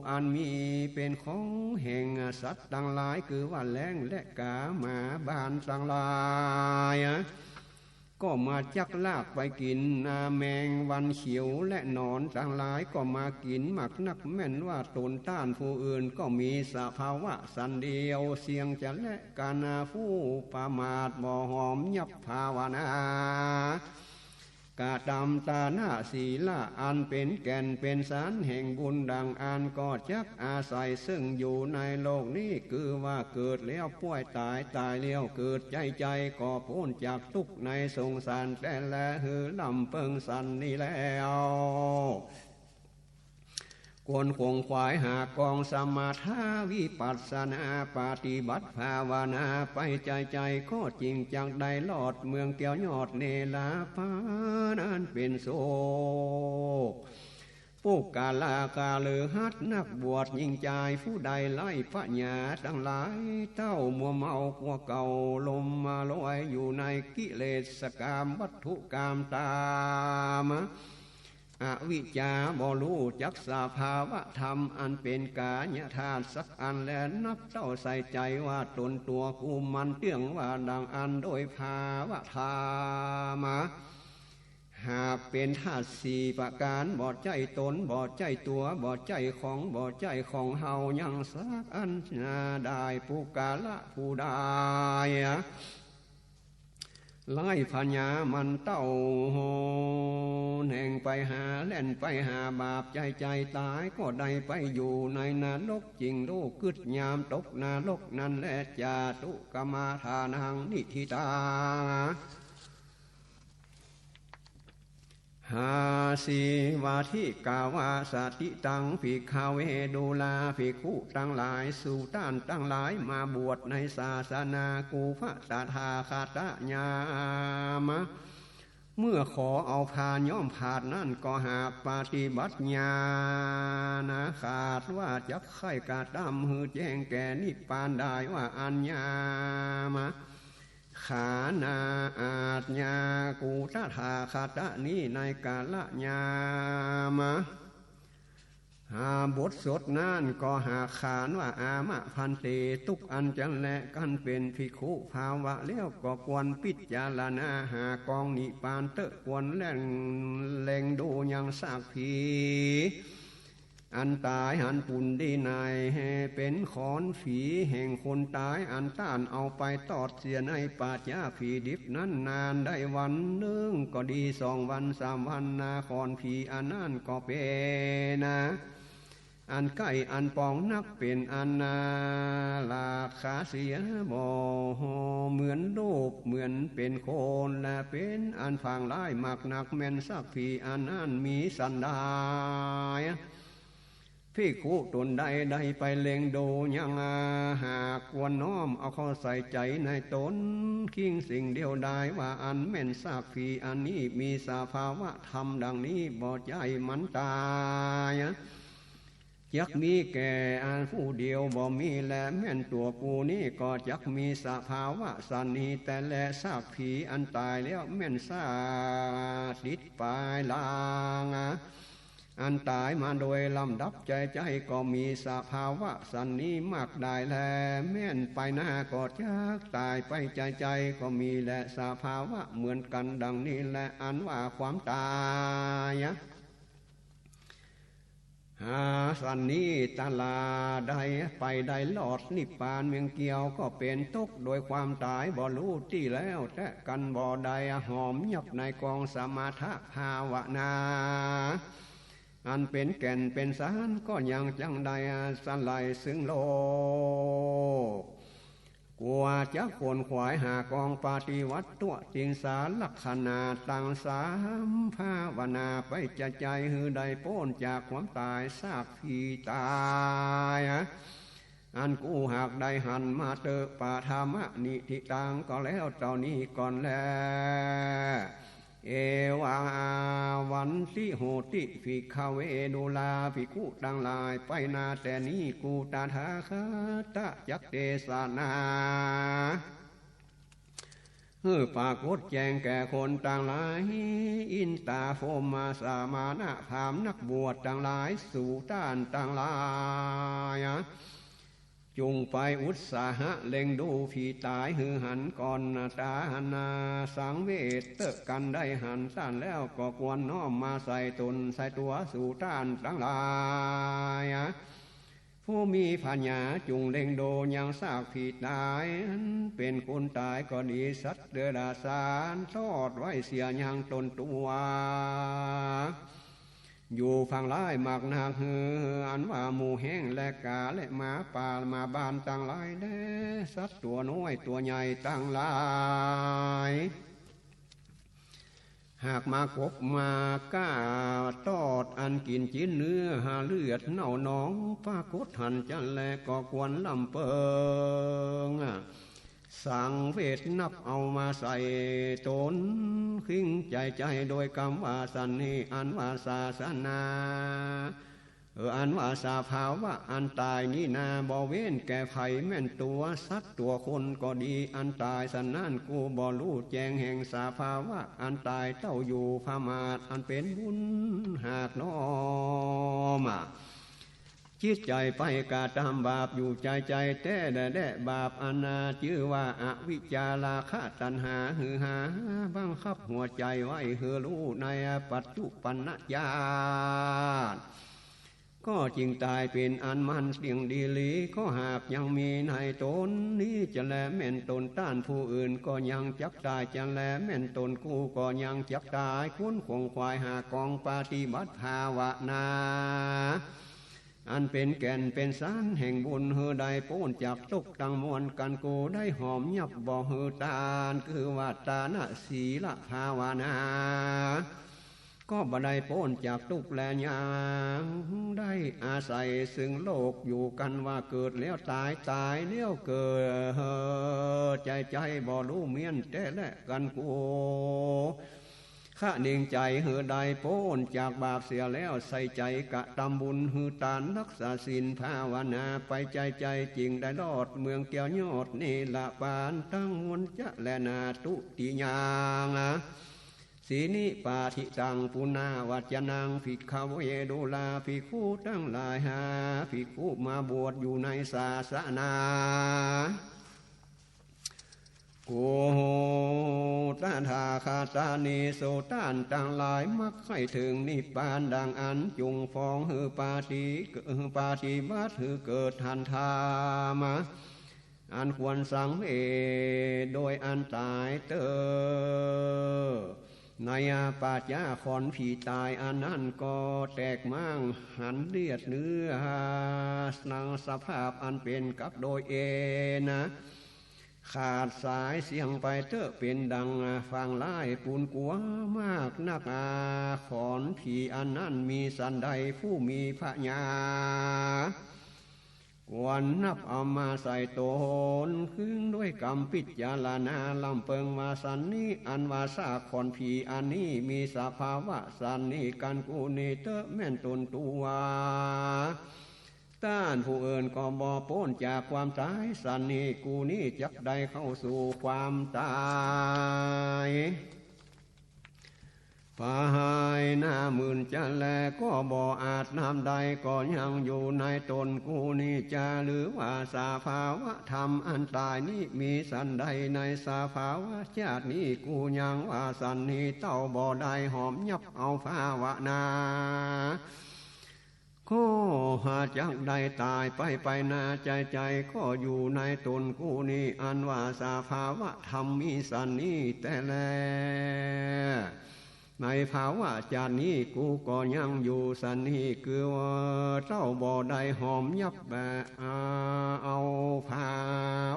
อันมีเป๋นของแห่งสัตว์ตังหลาย คือว่าแล้งและก๋า หมาบ้านตังหลาย ก็มาจักลากไปกิ๋น นาแมงวันเขียวและหนอนตังหลาย ก็มากิ๋นหมากนัก แม่นว่าต๋นต้านผู้อื่น ก็มีสภาวะสันเดียว เสี่ยงจะและกั๋นนา ผู้ประมาทบ่หอมยับภาวนา กระตำตานะศีละ อันเป๋นแก่นเป๋นสารแห่งบุญดังอั้น ก็จักอาศัยซึ่งอยู่ในโลกนี้ คือว่าเกิดแล้วป่วย ต๋าย ต๋ายแล้วเกิด ใจ๊ใจ๊ก็ป๊นจากตุ๊กข์ในสงสารแต๊แล หื้อลำเปิงสันนี้แล้ว ควรขวนขวายหากองสมถะวิปัสสนา ปฏิบัติภาวนาไปใจ๋ๆ ก็จิ่งจักได้รอดเมืองแก้วยอดเนรพานอันเป๋นสุข ปุคคละคฤหัสถ์นักบวชญิงจาย ผู้ใดไร้ปัญญาตังหลายเต้า มัวเมากั๋วเก่า หลงมาลอยอยู่ในกิเลสกามวัตถุกามตาม อวิชชาบ่ฮู้จักสภาวะธรรมอันเป๋นกายธาตุสักอันแล นับเต้าใส่ใจ๋ว่าต๋นตั๋วกูมันเตื้องว่าดั่งอั้นโดยภาวะธรรม หากเป๋นธาตุสี่ประก๋าน บ่ใจ้ต๋น บ่ใจ้ตั๋ว บ่ใจ้ของ บ่ใจ้ของเฮาหยังสักอันนา ได้ปุคคละผู้ใด ไร้ปัญญามันเต้า แล่นไปหา แล่นไปหาบาปใจ๋ๆ ต๋ายก็ได้ไปอยู่ในนรก จิ่งฮู้กึ๊ดยามตกนรกนั้นแล จาตุคคมาทานังนิฏฐิตัง หาสิวาทิกาวาสะ ทิตัง ภิกขะเว ดูราภิกขุตังหลาย สูต้านตังหลายมาบวชในศาสนากูพระตถาคตญามา เมื่อขอเอาผาย้อมผาดนั้นก็หากปฏิบัติญาณขาดว่าจักใค่กระตำหื้อแจ้งแก่นิพพานได้ว่าอั้นญามา ขานาอาจญา กูตถาคตนี้ในกาละญามา หาบทสวดนั้นก็หากขานว่า อามะภันเต ตุ๊กอันจั้นแล กันเป๋นภิกขุภาวะแล้วก็ควรพิจารณาหากองนิพพานเต๊อะ ควรแล่ง แล่งดูยังซากผี อันต๋ายหั้นปูนดีใน เป๋นขอนผีแห่งคนต๋าย อันต้านเอาไปตอดเสียในป่าจ๊าผีดิบนั้น นานได้วันนึ่งก็ดี สองวันสามวันนา ขอนผีอันนั้นก็เป๋นนา อันใก้อันปองนัก เป๋นอันนาราคาเสีย บ่เหมือนรูปเหมือนเป๋นคน และเป๋นอันผางร้ายมากนัก แม่นซากผีอันนั้นมีสันดาน ภิกขุต๋นใดได้ไปเล็งดูยัง หากควรน้อมเอาเข้าใส่ใจ๋ในต๋น คิงสิ่งเดียวดายว่าอันแม่นซากผีอันนี้มีสภาวะธรรมดังนี้ บ่ใจ้มันต๋าย จักมีแก่อันผู้เดียวบ่มีแล แม่นตั๋วกูนี้ก็จักมีสภาวะสันนี้แต๊แล ซากผีอันต๋ายแล้วแม่นซากติดปายหลัง อันต๋ายมาโดยลำดับใจ๋ๆ ก็มีสภาวะสันนี้มากดายแล แม่นไปหน้าก็จักต๋ายไปใจ๋ๆ ก็มีแล สภาวะเหมือนกั๋นดังนี้แล อันว่าความต๋าย หาสันนี้ต๋าลาได้ไปได้รอดนิพพานเมืองแก้ว ก็เป๋นตกโดยความต๋าย บ่ฮู้ตี้แล้วแต๊กั๋น บ่ได้หอมยับในกองสมถะภาวนา อันเป๋นแก่นเป๋นสาร ก็ยังจั้งได้สลายซึ่งโลก กว่าจะขวนขวายหากองปฏิวัติตั๋วติงสาลักษณะตังสามภาวนาไปใจ๋ๆ หื้อได้ป๊นจากความต๋ายซากผีต๋าย อันกูหากได้หันมาเต๊อะ ปะทะมะนิฏฐิตัง ก็แล้วเต้านี้ก่อนแล เอวัง อาวันติโหติ ภิกขะเว ดูราภิกขุตังหลาย ไปหน้าแต่นี้ กูตถาคตะจักเตสนา หื้อปรากฏแจ้งแก่คนตังหลาย อินตาพรหมาสมณะพราหมณ์นักบวชตังหลาย สูต้านตังหลาย จุ่งไปอุตสาหะเล็งดูผีต๋ายหื้อหันก่อน ต๋าหน้าสังเวชเต๊อะ กันได้หันต้านแล้วก็ควรน้อมมาใส่ต๋นใส่ตั๋ว สูต้านตังหลาย ผู้มีปัญญาจุ่งเล็งดูยังซากผีต๋าย อันเป๋นคนต๋ายก็ดี สัตว์เดรัจฉาน ตอดไว้เสียยังต๋นตั๋ว อยู่ผางร้ายมากนัก หื้ออันว่าหมูแฮ้งและก๋าและหมาป่าหมาบ้านตังหลายแล สัตว์ตั๋วน้อยตั๋วใหญ่ตังหลาย หากมากบมาก้าตอดอันกิ๋นจิ๊นเนื้อหาเลือดเน่าหนอง ปรากฏหันจะแลก็ควรลำเปิง สังเวชนับเอามาใส่ต๋น คิงใจ๋ใจ๋โดยกำว่าสันนี้ อันว่าศาสนา เออ อันว่าสภาวะอันต๋ายนี้นา บ่เว้นแก่ใผแม่นตั๋วสัตว์ตั๋วคนก็ดี อันต๋ายสันนั้น กูบ่ฮู้แจ้งแห่งสภาวะอันต๋าย เต้าอยู่ประมาทอันเป๋นบุญ หากน้อมจิตใจ๋ไปกระตำบาปอยู่ใจ๋ใจ๋แต๊แล บาปอันนาจื้อว่าอวิชชาราคะตัณหา หือหาบังคับหัวใจ๋ไว้หื้อฮู้ในปัจจุปันนญาณ ก็จึงต๋ายเป๋นอันมันเตี้ยงดีหลี ก็หากยังมีในต๋นนี้จะแลแม่นต๋นต้านผู้อื่นก็ยังจักต๋าย จะแลแม่นต๋นกูก็ยังจักต๋าย ควรขวนขวายหากองปฏิบัติภาวนา อันเป๋นแก่นเป๋นสารแห่งบุญ หื้อได้ป๊นจากตุ๊กข์ตังมวล กั๋นกูได้หอมยับบ่หื้อตาน คือว่าตานะศีลภาวนา ก็บ่ได้ป๊นจากตุ๊กข์แล ยังได้อาศัยซึ่งโลกอยู่ กั๋นว่าเกิดแล้วต๋าย ต๋ายแล้วเกิด ใจ๋ใจ๋บ่ฮู้เมี้ยนแต๊แล กั๋นกูคะเน่งใจ๋หื้อได้ป๊นจากบาปเสียแล้ว ใส่ใจ๋กระตำบุญ หื้อตาน รักษาศีลภาวนาไปใจ๋ใจ๋ จึงได้รอดเมืองแก้วยอดเนรปานตังมวลจะแลนา ตุติยัง สีนิปาทิตัง ปุณณวัจจนัง ภิกขเว ดูราภิกขุตังหลาย หาภิกขุมาบวชอยู่ในศาสนา กูตถาคตานิ สูต้านตังหลาย มักใค่เถิงนิพพานดังอั้น จุ่งฟองหื้อปาฏิ ปาฏิบัติหื้อเกิดหันธรรมะ อันควรสังเวชโดยอันต๋ายเต๊อะ ในอาปาจาขอนผีต๋ายอันนั้นก็แตกม้างหันเลือดเนื้อ หนังสภาพอันเป๋นกับโดยเอนนะ ขาดสายเสี้ยงไปเต๊อะ เป๋นดังฟางล้ายปูนกั๋วมากนัก อาขอนผีอันนั้นมีสันใด ผู้มีปัญญา ควรนับเอามาใส่ต๋น คิงด้วยกำพิจารณาลำเปิงว่าสันนี้ อันว่าซากขอนผีอันนี้มีสภาวะสันนี้ กั๋นกูนี้เต๊อะแม่นต๋นตั๋วต้าน ผู้อื่นก็บ่ป๊นจากความต๋าย สันนี้กูนี้จักได้เข้าสู่ความต๋าย ภายหน้ามื่นจะแลก็บ่อาจนำได้ ก็ยังอยู่ในต๋นกูนี้จะ หรือว่าสภาวะธรรมอันต๋ายนี้มีสันใด ในสภาวะจาตินี้กูยังว่าสันนี้ เต้าบ่ได้หอมยับเอาภาวนา ก็หาจักได้ต๋ายไป ไปนาใจ๋ใจ๋ก็อยู่ในต๋นกูนี้ อันว่าสภาวะธรรมมีสันนี้แต๊แล ในภาวะจาตินี้กูก็ยังอยู่สันนี้ คือว่าเต้าบ่ได้หอมยับแบะ เอาภา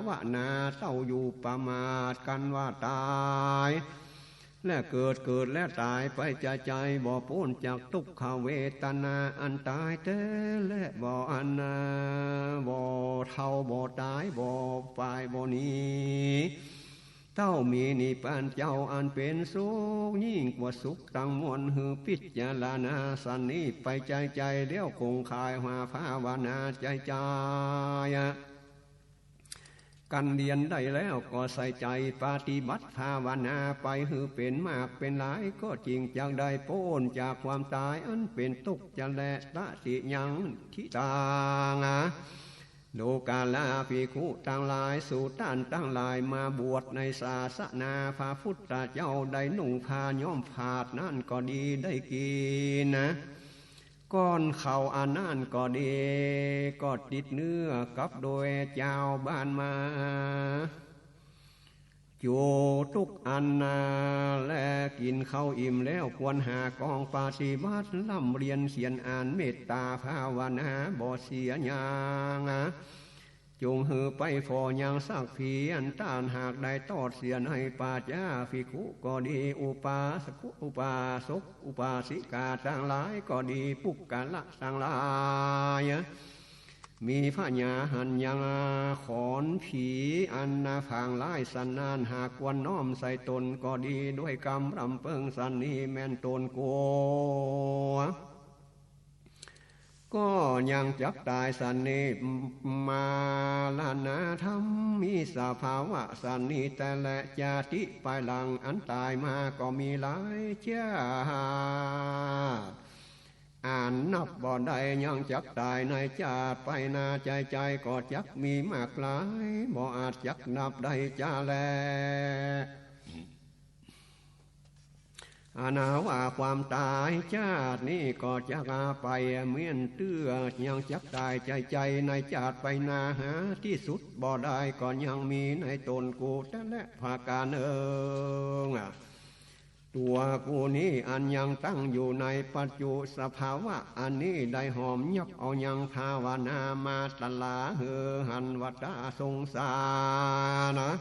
วนา เต้าอยู่ประมาทกั๋นว่าต๋าย และเกิด เกิดและต๋ายไปใจ๋ใจ๋ บ่ป๊นจากตุ๊กขเวทนาอันต๋ายแต๊แล บ่อันนา บ่เฒ่า บ่ต๋าย บ่ปาย บ่หนี เต้ามีนิพพานเจ้าอันเป๋นสุขยิ่งกว่าสุขตังมวล หื้อพิจารณาสันนี้ไปใจ๋ใจ๋ แล้วคงขายหาภาวนาใจ๋ใจ๋ กั๋นเดียนได้แล้วก็ใส่ใจ๋ปฏิบัติภาวนาไป หื้อเป๋นมากเป๋นหลาย ก็จึงจักได้ป๊นจากความต๋ายอันเป๋นตุ๊กข์จะแล ตติยังทิตัง ดูกราภิกขุตังหลาย สูต้านตังหลายมาบวชในศาสนาพระพุทธเจ้า ได้นุ่งผ้าย้อมฝาดนั้นก็ดี ได้กิ๋นนะ ก้อนข้าวอันนั้นก็ดี ก็ติดเนื้อกับโดยจาวบ้านมา จูตุ๊กอันนา และกิ๋นข้าวอิ่มแล้ว ควรหากองปฏิบัติ ร่ำเรียนเขียนอ่านเมตตาภาวนา บ่เสียอย่าง จุ่งหื้อไปฝ่อยังสักผี อันต้านหากได้ตอดเสียในปัจจาภิกขุก็ดี อุปาสก อุปาสก อุปาสิกาตังหลายก็ดี ปุคคละตังหลาย มีผญาหันยังขอนผีอันนาผางร้ายสันนั้น หากควรน้อมใส่ตนก็ดี ด้วยกำรำเปิงสันนี้แม่นตนกู ก็ยังจักต๋ายสันนี้ มรณะธรรมมีสภาวะสันนี้แต๊แล จาติภายหลังอันต๋ายมาก็มีหลายจาติ อันนับบ่ได้ ยังจักต๋ายในจาติไปหน้า ใจ๋ๆ ก็จักมีมากหลาย บ่อาจจักนับได้จาแล อันว่าความต๋ายจาตินี้ก็จักไปเมี้ยนเตื้อ ยังจักต๋ายใจ๋ๆ ในจาติไปหน้า หาตี้สุดบ่ได้ ก็ยังมีในตนกูแต๊แล ประก๋านเอิง ตัวกูนี้อันยังตั้งอยู่ในปัจจุสภาวะอันนี้ ได้หอมยับเอายังภาวนามาตลาด หื้อหันวัฏสงสารนะ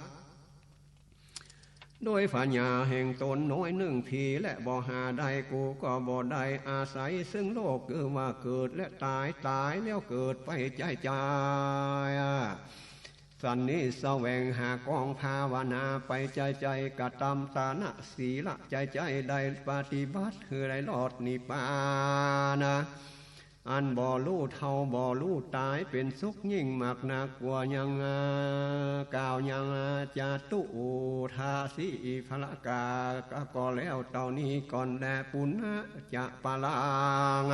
โดยผญาแห่งตนหน้อยนึ่ง ผีแลบ่หาได้ กูก็บ่ได้ อาศัยซึ่งโลกคือว่าเกิดและต๋าย ต๋ายแล้วเกิดไปใจ๋ๆ สันนี้แสวงหากองภาวนาไปใจ๋ๆ กระตำตานะศีละใจ๋ๆ ได้ปฏิบัติหื้อได้รอดนิพพานะ อันบ่ฮู้เฒ่าบ่ฮู้ต๋าย เป๋นสุขยิ่งมากนักกว่ายัง กล่าวยัง จตุทาสีพละกา ก็แล้วเต้านี้ก่อนแล ปุณณะจะปะรัง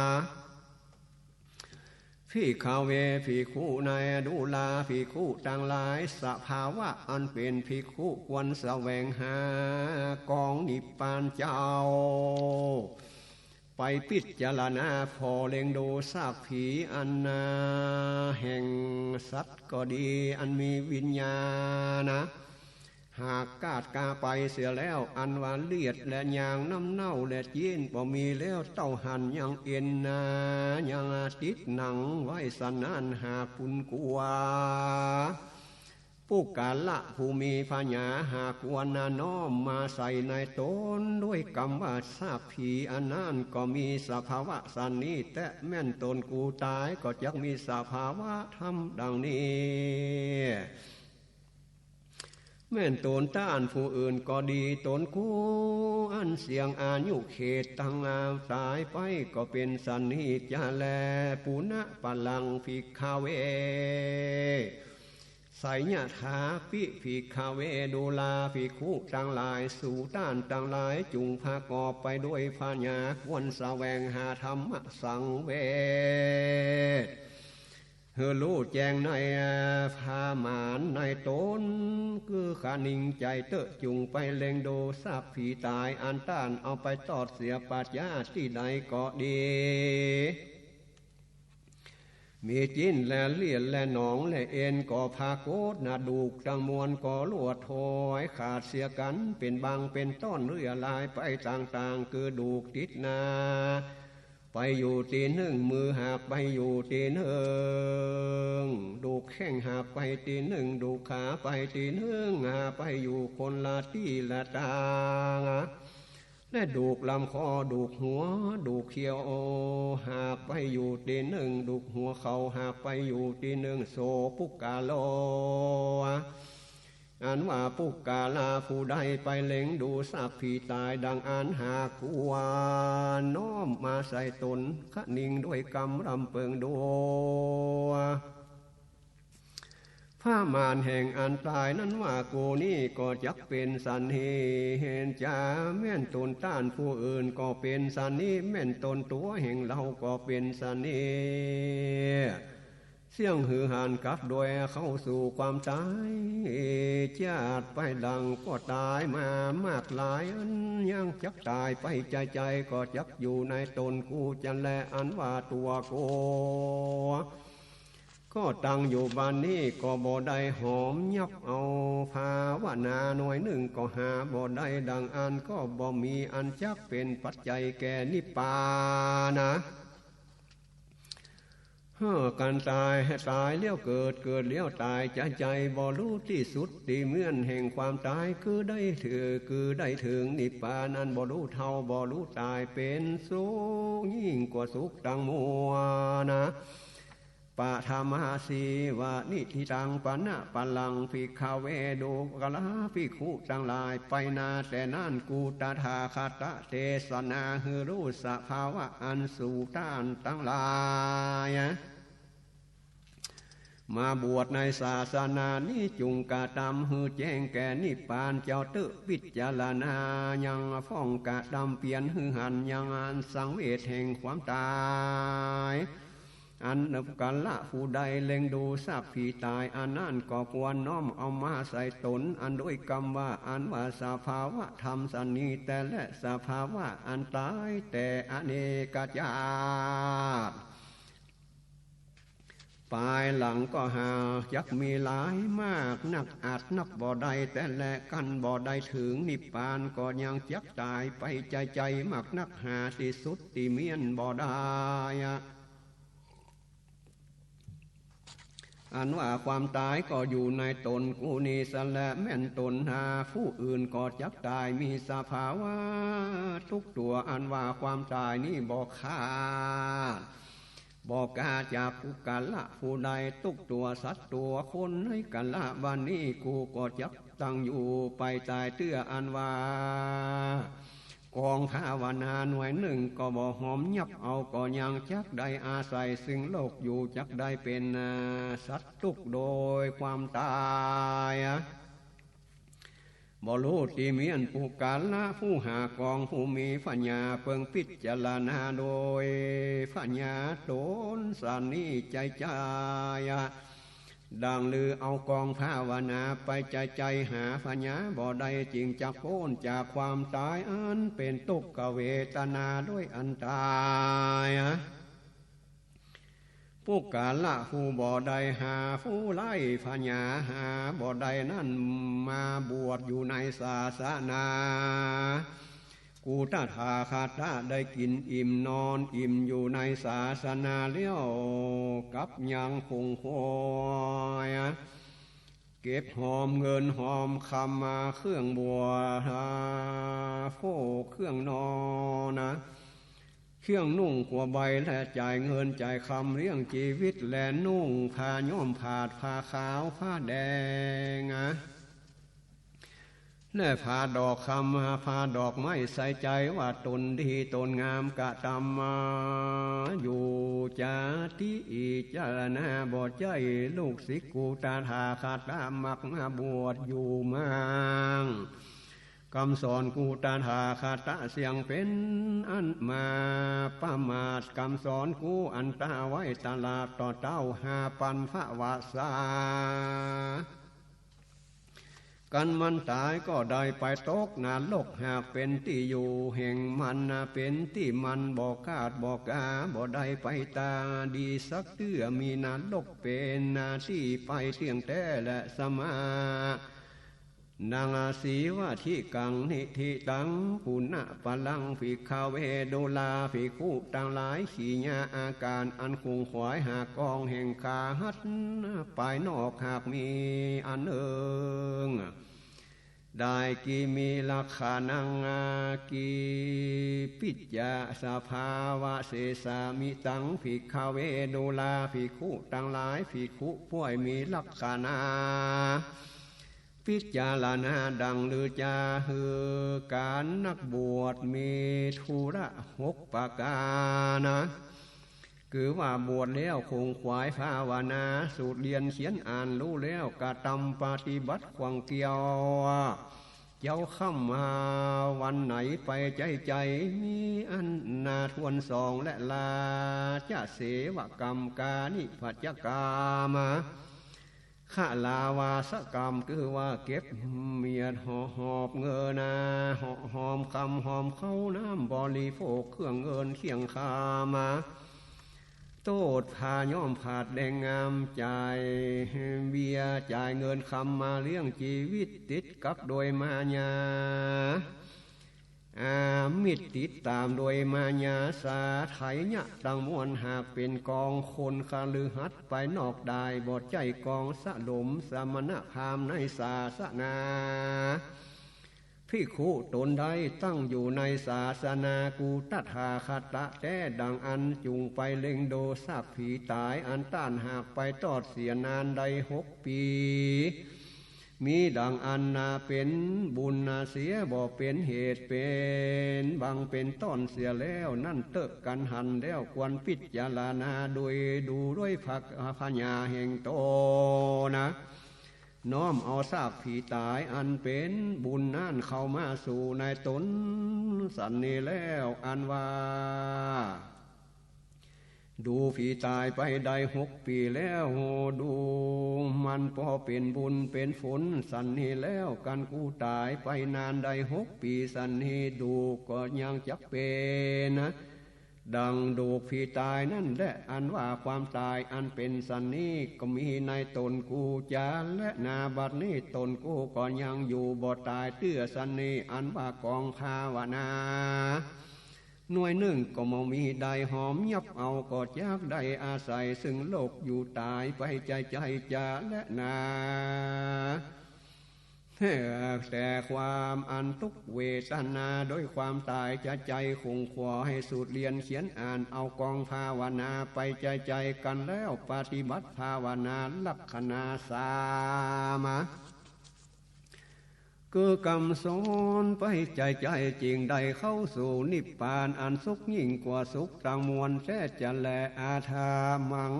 ภิกขะเว ภิกขุใน ดูราภิกขุตังหลาย สภาวะอันเป๋นภิกขุควรแสวงหากองนิพพานเจ้า ไปพิจารณาผ่อเล็งดูสักผีอันนาแห่งสัตว์ก็ดี อันมีวิญญาณนะ หากขาดก๋าไปเสียแล้ว อันว่าเลือดและยางน้ำเน่าและจี๊นบ่มีแล้ว เต้าหั้นยังเอ็นนา ยังติดหนังไว้สันนั้น หากปุณกลัว ปุคคละผู้มีผญาหากควรน้อมมาใส่ในตน ด้วยกำว่าสักผีอันนั้นก็มีสภาวะสันนี้แต๊ แม่นตนกูต๋ายก็จักมีสภาวะธรรมดังนี้ แม่นตนต้านผู้อื่นก็ดี ตนกูอันเสี้ยงอายุเขตตังต๋ายไปก็เป๋นสันนี้จาแล ปุณณะปะรัง ภิกขะเว ไสยถาปิ ภิกขะเว ดูราภิกขุตังหลาย สูต้านตังหลายจุ่งประกอบไปด้วยผญาควรแสวงหาธรรมสังเวช หื้อฮู้แจ้งในผมานในตน คือคะนิงใจ๋เต๊อะ จุ่งไปเล็งดูสักผีต๋าย อันต้านเอาไปตอดเสียปัจจาตี้ใดก็ดี มีจี๊นและเลือดและหนองและเอ็นก็ผะโกดนะ ดูกตังมวลก็ลวดถอยขาดเสียกั๋น เป๋นบางเป๋นต้อนเลื่อยลายไปต่างๆ คือดูกติดหน้า ไปอยู่ตี้นึ่ง มือหักไปอยู่ตี้นึ่ง ดูกแข้งหักไปตี้นึ่ง ดูกขาไปตี้นึ่ง หักไปอยู่คนละตี้ละตาง และดูกลำคอ ดูกหัว ดูกเขี้ยว หักไปอยู่ตี้นึ่ง ดูกหัวเข่าหักไปอยู่ตี้นึ่ง โสปุคคโล อันว่าปุคคละผู้ใดไปเล็งดูสักผีต๋ายดังอั้นหากควรน้อมมาใส่ตน คะนิงด้วยกำรำเปิงดู ผมานแห่งอันต๋ายนั้นว่ากูนี้ก็จักเป๋นสันนี้จา แม่นตนต้านผู้อื่นก็เป๋นสันนี้ แม่นตนตั๋วแห่งเฮาก็เป๋นสันนี้ เสี้ยงหื้อหันกลับโดยเข้าสู่ความต๋าย จาติไปหลังก็ต๋ายมามากหลาย อันยังจักต๋ายไปใจ๋ๆ ก็จักอยู่ในตนกูจาแล อันว่าตั๋วกู ก็ตั้งอยู่บัดนี้ก็บ่ได้หอมยับเอาภาวนาหน้อยนึ่งก็หาบ่ได้ ดังอั้นก็บ่มีอันจักเป๋นปัจจัยแก่นิพพานะ เฮ้อ กั๋นต๋าย ต๋ายแล้วเกิด เกิดแล้วต๋าย ใจ๋ ใจ๋บ่ฮู้ตี้สุดตี้เมือนแห่งความต๋าย คือได้เถิง คือได้เถิงนิพพาน อันบ่ฮู้เฒ่า บ่ฮู้ต๋าย เป๋นสุขยิ่งกว่าสุขตังมวลนา ปะทะมาสีวะนิทธิตัง ปะนะปะลัง ภิกขะเว ดูกราภิกขุตังหลาย ไปนาแต่นั้น กูตถาคตะเตสนา หื้อฮู้สภาวะอันสูต้านตังหลาย มาบวชในศาสนานี้ จุ่งกระตำหื้อแจ้งแก่นิพพาน เจ้าเต๊อะ พิจารณายัง ฟ้องกระตำเปียรหื้อหันยัง อันสังเวชแห่งความต๋าย อันปุคคละผู้ใดเล็งดูซากผีต๋าย อันนั้นก็ควรน้อมเอามาใส่ต๋น อันด้วยกำว่า อันว่าสภาวะธรรมสันนี้แต๊แล สภาวะอันต๋ายแต่อเนกจาติ ปายหลังก็หาจักมีหลายมากนัก อาจนับบ่ได้แต๊แล กั๋นบ่ได้เถิงนิพพาน ก็ยังจักต๋ายไปใจ๋ๆ มากนัก หาตี้สุดตี้เมียนบ่ได้ อันว่าความต๋ายก็อยู่ในต๋นกูนี้แต๊แล แม่นต๋นหาผู้อื่นก็จักต๋าย มีสภาวะตุ๊กตั๋ว อันว่าความต๋ายนี้บ่ขาด บ่กาจากปุคคละผู้ใด ตุ๊กตั๋วสัตว์ตั๋วคน ในกาละบัดนี้กูก็จักตั้งอยู่ไปต๋ายเตื้อ อันว่ากองภาวนาหน่วยนึ่งก็บ่หอมยับเอา ก็ยังจักได้อาศัยซึ่งโลกอยู่ จักได้เป๋นสัตว์ตุ๊กโดยความต๋าย บ่ฮู้ตี้เมียนปุคคละผู้หากอง ผู้มีผญาเปิงพิจารณาโดยผญาต๋นสันนี้ใจ๋ๆ ดังลือเอากองภาวนาไปใจ๋ๆ หาผญาบ่ได้ จึงจักป๊นจากความต๋ายอันเป๋นตุ๊กขเวทนาโดยอันต๋าย ปุคคละผู้บ่ได้หาผู้ไร้ผญา หาบ่ได้นั้น มาบวชอยู่ในศาสนา กูตถาคตะได้กิ๋นอิ่มนอนอิ่มอยู่ในศาสนาแล้ว กับยังขงขวาย เก็บหอมเงินหอมคำมาเครื่องบวช โภคเครื่องนอนนะ เครื่องนุ่งครัวใบและจ่ายเงินจ่ายคำเลี้ยงจีวิต และนุ่งผ้าย้อมผาดผ้าขาวผ้าแดงนะ และผ้าดอกคำผ้าดอกไม้ใส่ใจ๋ว่าต๋นดีต๋นงามกระตำมาอยู่ จะตี้อิจารณาบ่ใจ้ ลูกศิษย์กูตถาคตะมักมาบวชอยู่มั่ง กำสอนกูตถาคตะเสี้ยงเป๋นอันมาประมาท กำสอนกูอันต๋าไว้ตลาดต่อเต้าห้าปันพระวาสา กั๋นมันต๋ายก็ได้ไปตกนรก หากเป๋นตี้อยู่แห่งมันนะ เป๋นตี้มันบ่ขาดบ่กา บ่ได้ไปต๋าดีสักเตื้อ มีนรกเป๋นตี้ไปเตี้ยงแต๊และสมา นังสีวะทิกังนิทธิตัง ปุณณะปะลัง ภิกขะเว ดูราภิกขุตังหลาย กิริยาอาก๋านอันขงขวายหากองแห่งขาหัตถ์ปายนอกหากมีอันนึ่ง ได้กิริยาลักษณัง กิริยาสภาวะเสสะมิตัง ภิกขะเว ดูราภิกขุตังหลาย ภิกขุป้วยมีลักษณะ พิจารณาดังลือจาหื้อก๋านนักบวชมีธุระหกประก๋านนะ คือว่าบวชแล้วขงขวายภาวนา สูตรเรียนเขียนอ่านฮู้แล้ว กระตำปฏิบัติขว้างเกี่ยว เจ๊าค่ำมาวันไหนไปใจ๊ใจ๋ มีอันนาทวนสอง และราชเสวกรรม กานิพจกรรม ขะลาวาสกรรม คือว่าเก็บเมียดเหาะหอบเงินนา เหาะหอมคำหอมข้าวน้ำบริโภคเครื่องเงินเคียงคามา โตษผ้าย้อมผาดแดงงาม จ่ายเบียร์จ่ายเงินคำมาเลี้ยงจีวิต ติดกับโดยมายา อามิตรติดต๋ามโดยมายาสาไถยะตังมวล หากเป๋นกองคนคฤหัสถ์ไปนอกดาย บ่ใจ้กองสลมสมณพราหมณ์ในศาสนา ภิกขุต๋นได้ตั้งอยู่ในศาสนากูตถาคตะแต๊ดังอั้น จุ่งไปเล็งดูซากผีต๋ายอันต้าน หากไปตอดเสียนานได้หกปี๋ มีดังอั้นนาเป๋นบุญนาเสีย บ่เป๋นเหตุเป๋นบังเป๋นต้นเสียแล้ว นั้นเต๊อะกั๋นหันแล้ว ควรพิจารณาโดยดูด้วยพระปัญญาแห่งต๋นนะ น้อมเอาซากผีต๋ายอันเป๋นบุญนั้นเข้ามาสู่ในต๋นสันนี้แล้ว อันว่า ดูผีต๋ายไปได้หกปี๋แล้ว ดูมันปอเป๋นบุญเป๋นฝนสันนี้แล้ว กันกูต๋ายไปนานได้หกปี๋สันนี้ ดูก็ยังจักเป๋นนะ ดังดูผีต๋ายนั้นแล อันว่าความต๋ายอันเป๋นสันนี้ ก็มีในต๋นกูจาและนา บัดนี้ต๋นกูก็ยังอยู่บ่ต๋ายเตื้อสันนี้ อันว่ากองภาวนา หน่วยนึ่งก็บ่มีได้หอมยับเอา ก็จักได้อาศัยซึ่งโลกอยู่ต๋ายไปใจ้ๆ จาและนา แต่ความอันตุ๊กเวทนาโดยความต๋ายใจ้ๆ ขงขวายสูตรเรียนเขียนอ่านเอากองภาวนาไปใจ้ๆ กั๋นแล้ว ปฏิบัติภาวนาลักษณะสามะ คือกำสอนไปใจ้ๆ จึ่งได้เข้าสู่นิพพานอันสุขยิ่งกว่าสุขตังมวลแต๊จะแล อาทามัง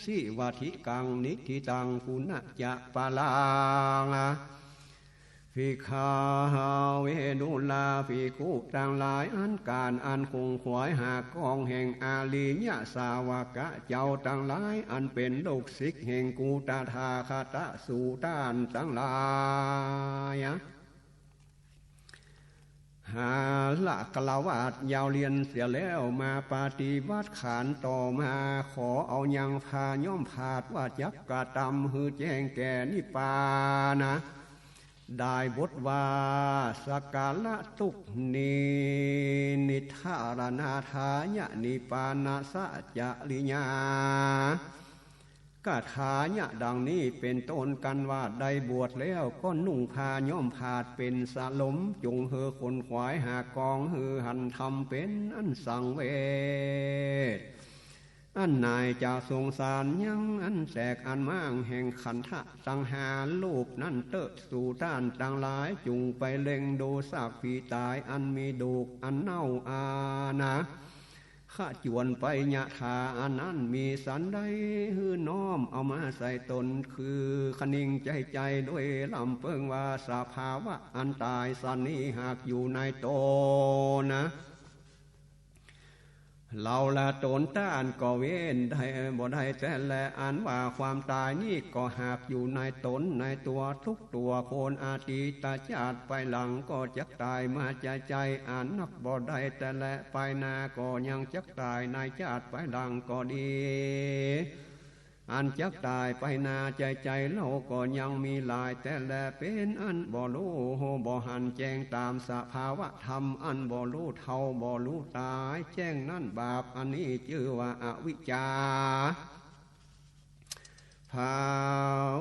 สิวัตถิกัง นิฏฐิตัง ปุณะจะปะรัง ภิกขะเว ดูราภิกขุตังหลาย อันก๋านอันขงขวายหากองแห่งอริยสาวกะเจ้าตังหลาย อันเป๋นลูกศิษย์แห่งกูตถาคตะ สูต้านตังหลาย หาละฆราวาสยาวเรียนเสียแล้ว มาปฏิบัติขันต่อมา ขอเอายังผ้าย้อมผาดว่าจักกระตำหื้อแจ้งแก่นิพพานะ ได้บทว่า สักกาละตุ๊กนินิทธารณาทายะ นิพพานะสัจจริยา กถายะดังนี้เป๋นต้น กันว่าได้บวชแล้วก็นุ่งผ้าย้อมผาดเป๋นสลม จุ่งหื้อขนขวายหากองหื้อหันธรรมเป๋นอันสังเวช อันหน่ายจากสงสารยังอันแตกอันม้างแห่งขันธะตังห้ารูปนั้นเต๊อะ สูต้านตังหลาย จุ่งไปเล็งดูซากผีต๋ายอันมีดูกอันเน่าอานะ ขจวนไปยะถาอันนั้นมีสันใด หื้อน้อมเอามาใส่ต๋น คือคะนิงใจ้ๆ โดยลำเปิงว่าสภาวะอันต๋ายสันนี้หากอยู่ในต๋นนะ เฮาละต๋นต้านก็เว้นได้บ่ได้แต๊แล อันว่าความต๋ายนี้ก็หากอยู่ในต๋นในตั๋วทุกตั๋วคน อดีตจาติไปหลังก็จักต๋ายมาใจ้ๆ อันนับบ่ได้แต๊แล ไปหน้าก็ยังจักต๋าย ในจาติไปหลังก็ดี อันจักต๋ายไปหน้าใจ้ๆ เฮาก็ยังมีหลายแต๊แล เป๋นอันบ่ฮู้บ่หันแจ้งต๋ามสภาวะธรรม อันบ่ฮู้เฒ่าบ่ฮู้ต๋ายแจ้งนั้น บาปอันนี้จื้อว่าอวิชชา ภา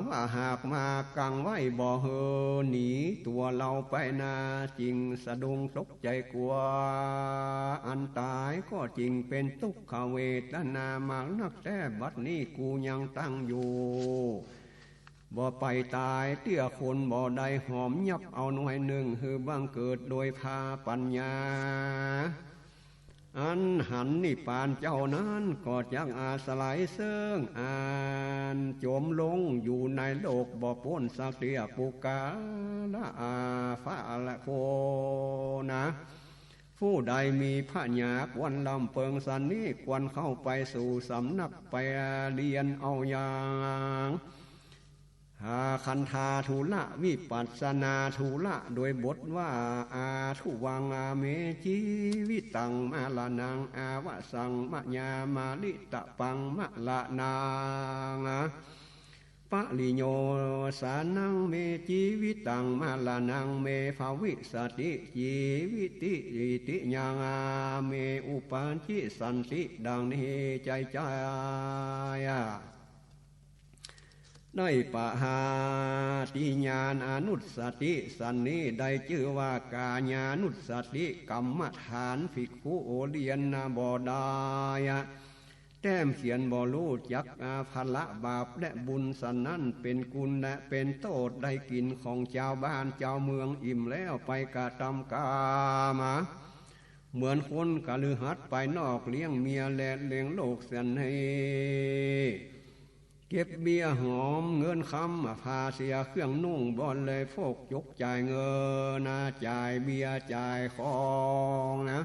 วะหากมากังไว้บ่หื้อหนีตั๋วเฮาไปหน้า จึ่งสะดุ้งตกใจ๋กั๋ว อันต๋ายก็จึ่งเป๋นตุ๊กขเวทนามากนักแต๊ บัดนี้กูยังตั้งอยู่ บ่ไปต๋ายเตื้อคน บ่ได้หอมยับเอาหน่วยนึ่ง หื้อบังเกิดโดยผ้าปัญญา อันหันนิพพานเจ้านั้น ก็จักอาศัยเซิ่งอันจ๋มลงอยู่ในโลกบ่ป๊นสักเตื้อ ปุคคละอาภะละโคนะ ผู้ใดมีผญาควรลำเปิงสันนี้ ควรเข้าไปสู่สำนักไปเรียนเอายัง อาคันธาธุระ วิปัสสนาธุระ โดยบทว่า อาธุวัง อาเม จีวิตัง มะระณัง อาวะสัง มะยา มะริตะปัง มะระณัง ปริโยสานังเม จีวิตัง มรณังเม ภวิสสติ จีวิติ ติยัง เม อุปัชฌิสันติ ดังนี้ ใจ๋ ใจ๋ ได้ปหาติญาณอนุสสติสันนี้ ได้จื้อว่ากายานุสสติกรรมฐาน ภิกขุเฮียนบ่ได้ แต้มเขียนบ่ฮู้จัก อา ผละบาปและบุญ สันนั้นเป๋นกุณและเป๋นโต้ษ ได้กิ๋นของจาวบ้านจาวเมืองอิ่มแล้ว ไปกระตำกามา เหมือนคนคฤหัสถ์ไปนอกเลี้ยงเมียและเลี้ยงลูกสันนี้ เก็บเบี้ยหอมเงินคำ ผ้าเสียเครื่องนุ่ง บ่ได้โภคจกจ่ายเงินนะ จ่ายเบี้ยจ่ายของนะ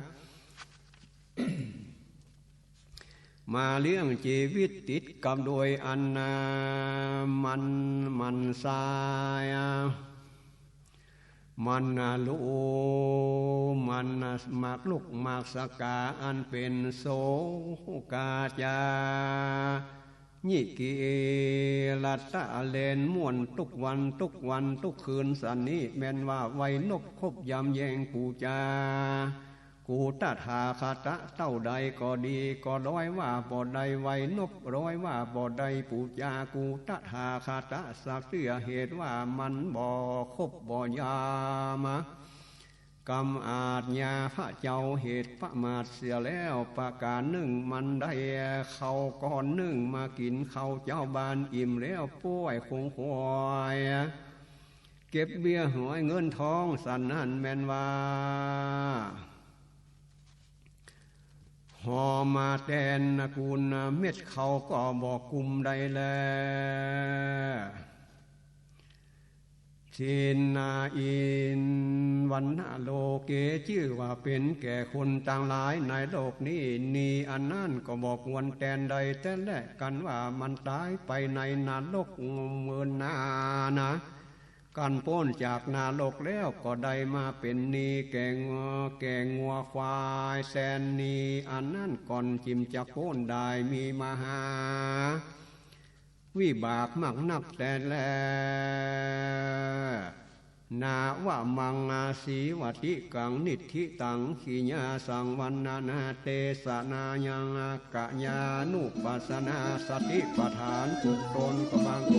มาเลี้ยงจีวิตติดกับโดยอันนามัน มันซาย มันนาลู มันนาหมากลุกหมากสกา อันเป๋นโสกาจา ญิกิรัตตะเล่นม่วนตุ๊กวันตุ๊กวันตุ๊กคืนสันนี้ แม่นว่าไหว้นบคบยำแยงปู๋จา กูตถาคตะเต้าใดก็ดี ก็ร้อยว่าบ่ได้ไหว้นบ ร้อยว่าบ่ได้ปู๋จา กูตถาคตะสักเตื้อ เหตุว่ามันบ่คบบ่ยำ กำอาชญาพระเจ้า เหตุประมาทเสียแล้วประก๋านนึ่ง มันได้ข้าวก้อนนึ่งมากิ๋นข้าวจาวบ้านอิ่มแล้ว ป้วยคงควาย เก็บเบี้ยหอยเงินทองสันนั้นแม่นว่า ห่อมาแตนกุลเม็ดข้าวก็บ่กุ้มได้แล ทินนาอินวันนะโลเก จื้อว่าเป๋นแก่คนตังหลายในโลกนี้ หนี้อันนั้นก็บ่ควรแตนใดแต๊แล กันว่ามันต๋ายไปในนรกเมินนานะ กันป๊นจากนรกแล้วก็ได้มาเป๋นหนี้แก่งัว แก่งัวควายแตน หนี้อันนั้นก่อนจิ่มจะป๊นได้ มีมหาวิบากมากนักแต๊แล นาวะมังอาสีวติกังนิทธิตัง ขีญาสังวัณณนาเตสนายัง กะยานุปัสสนาสติปัฏฐาน กุกตนก็บางโก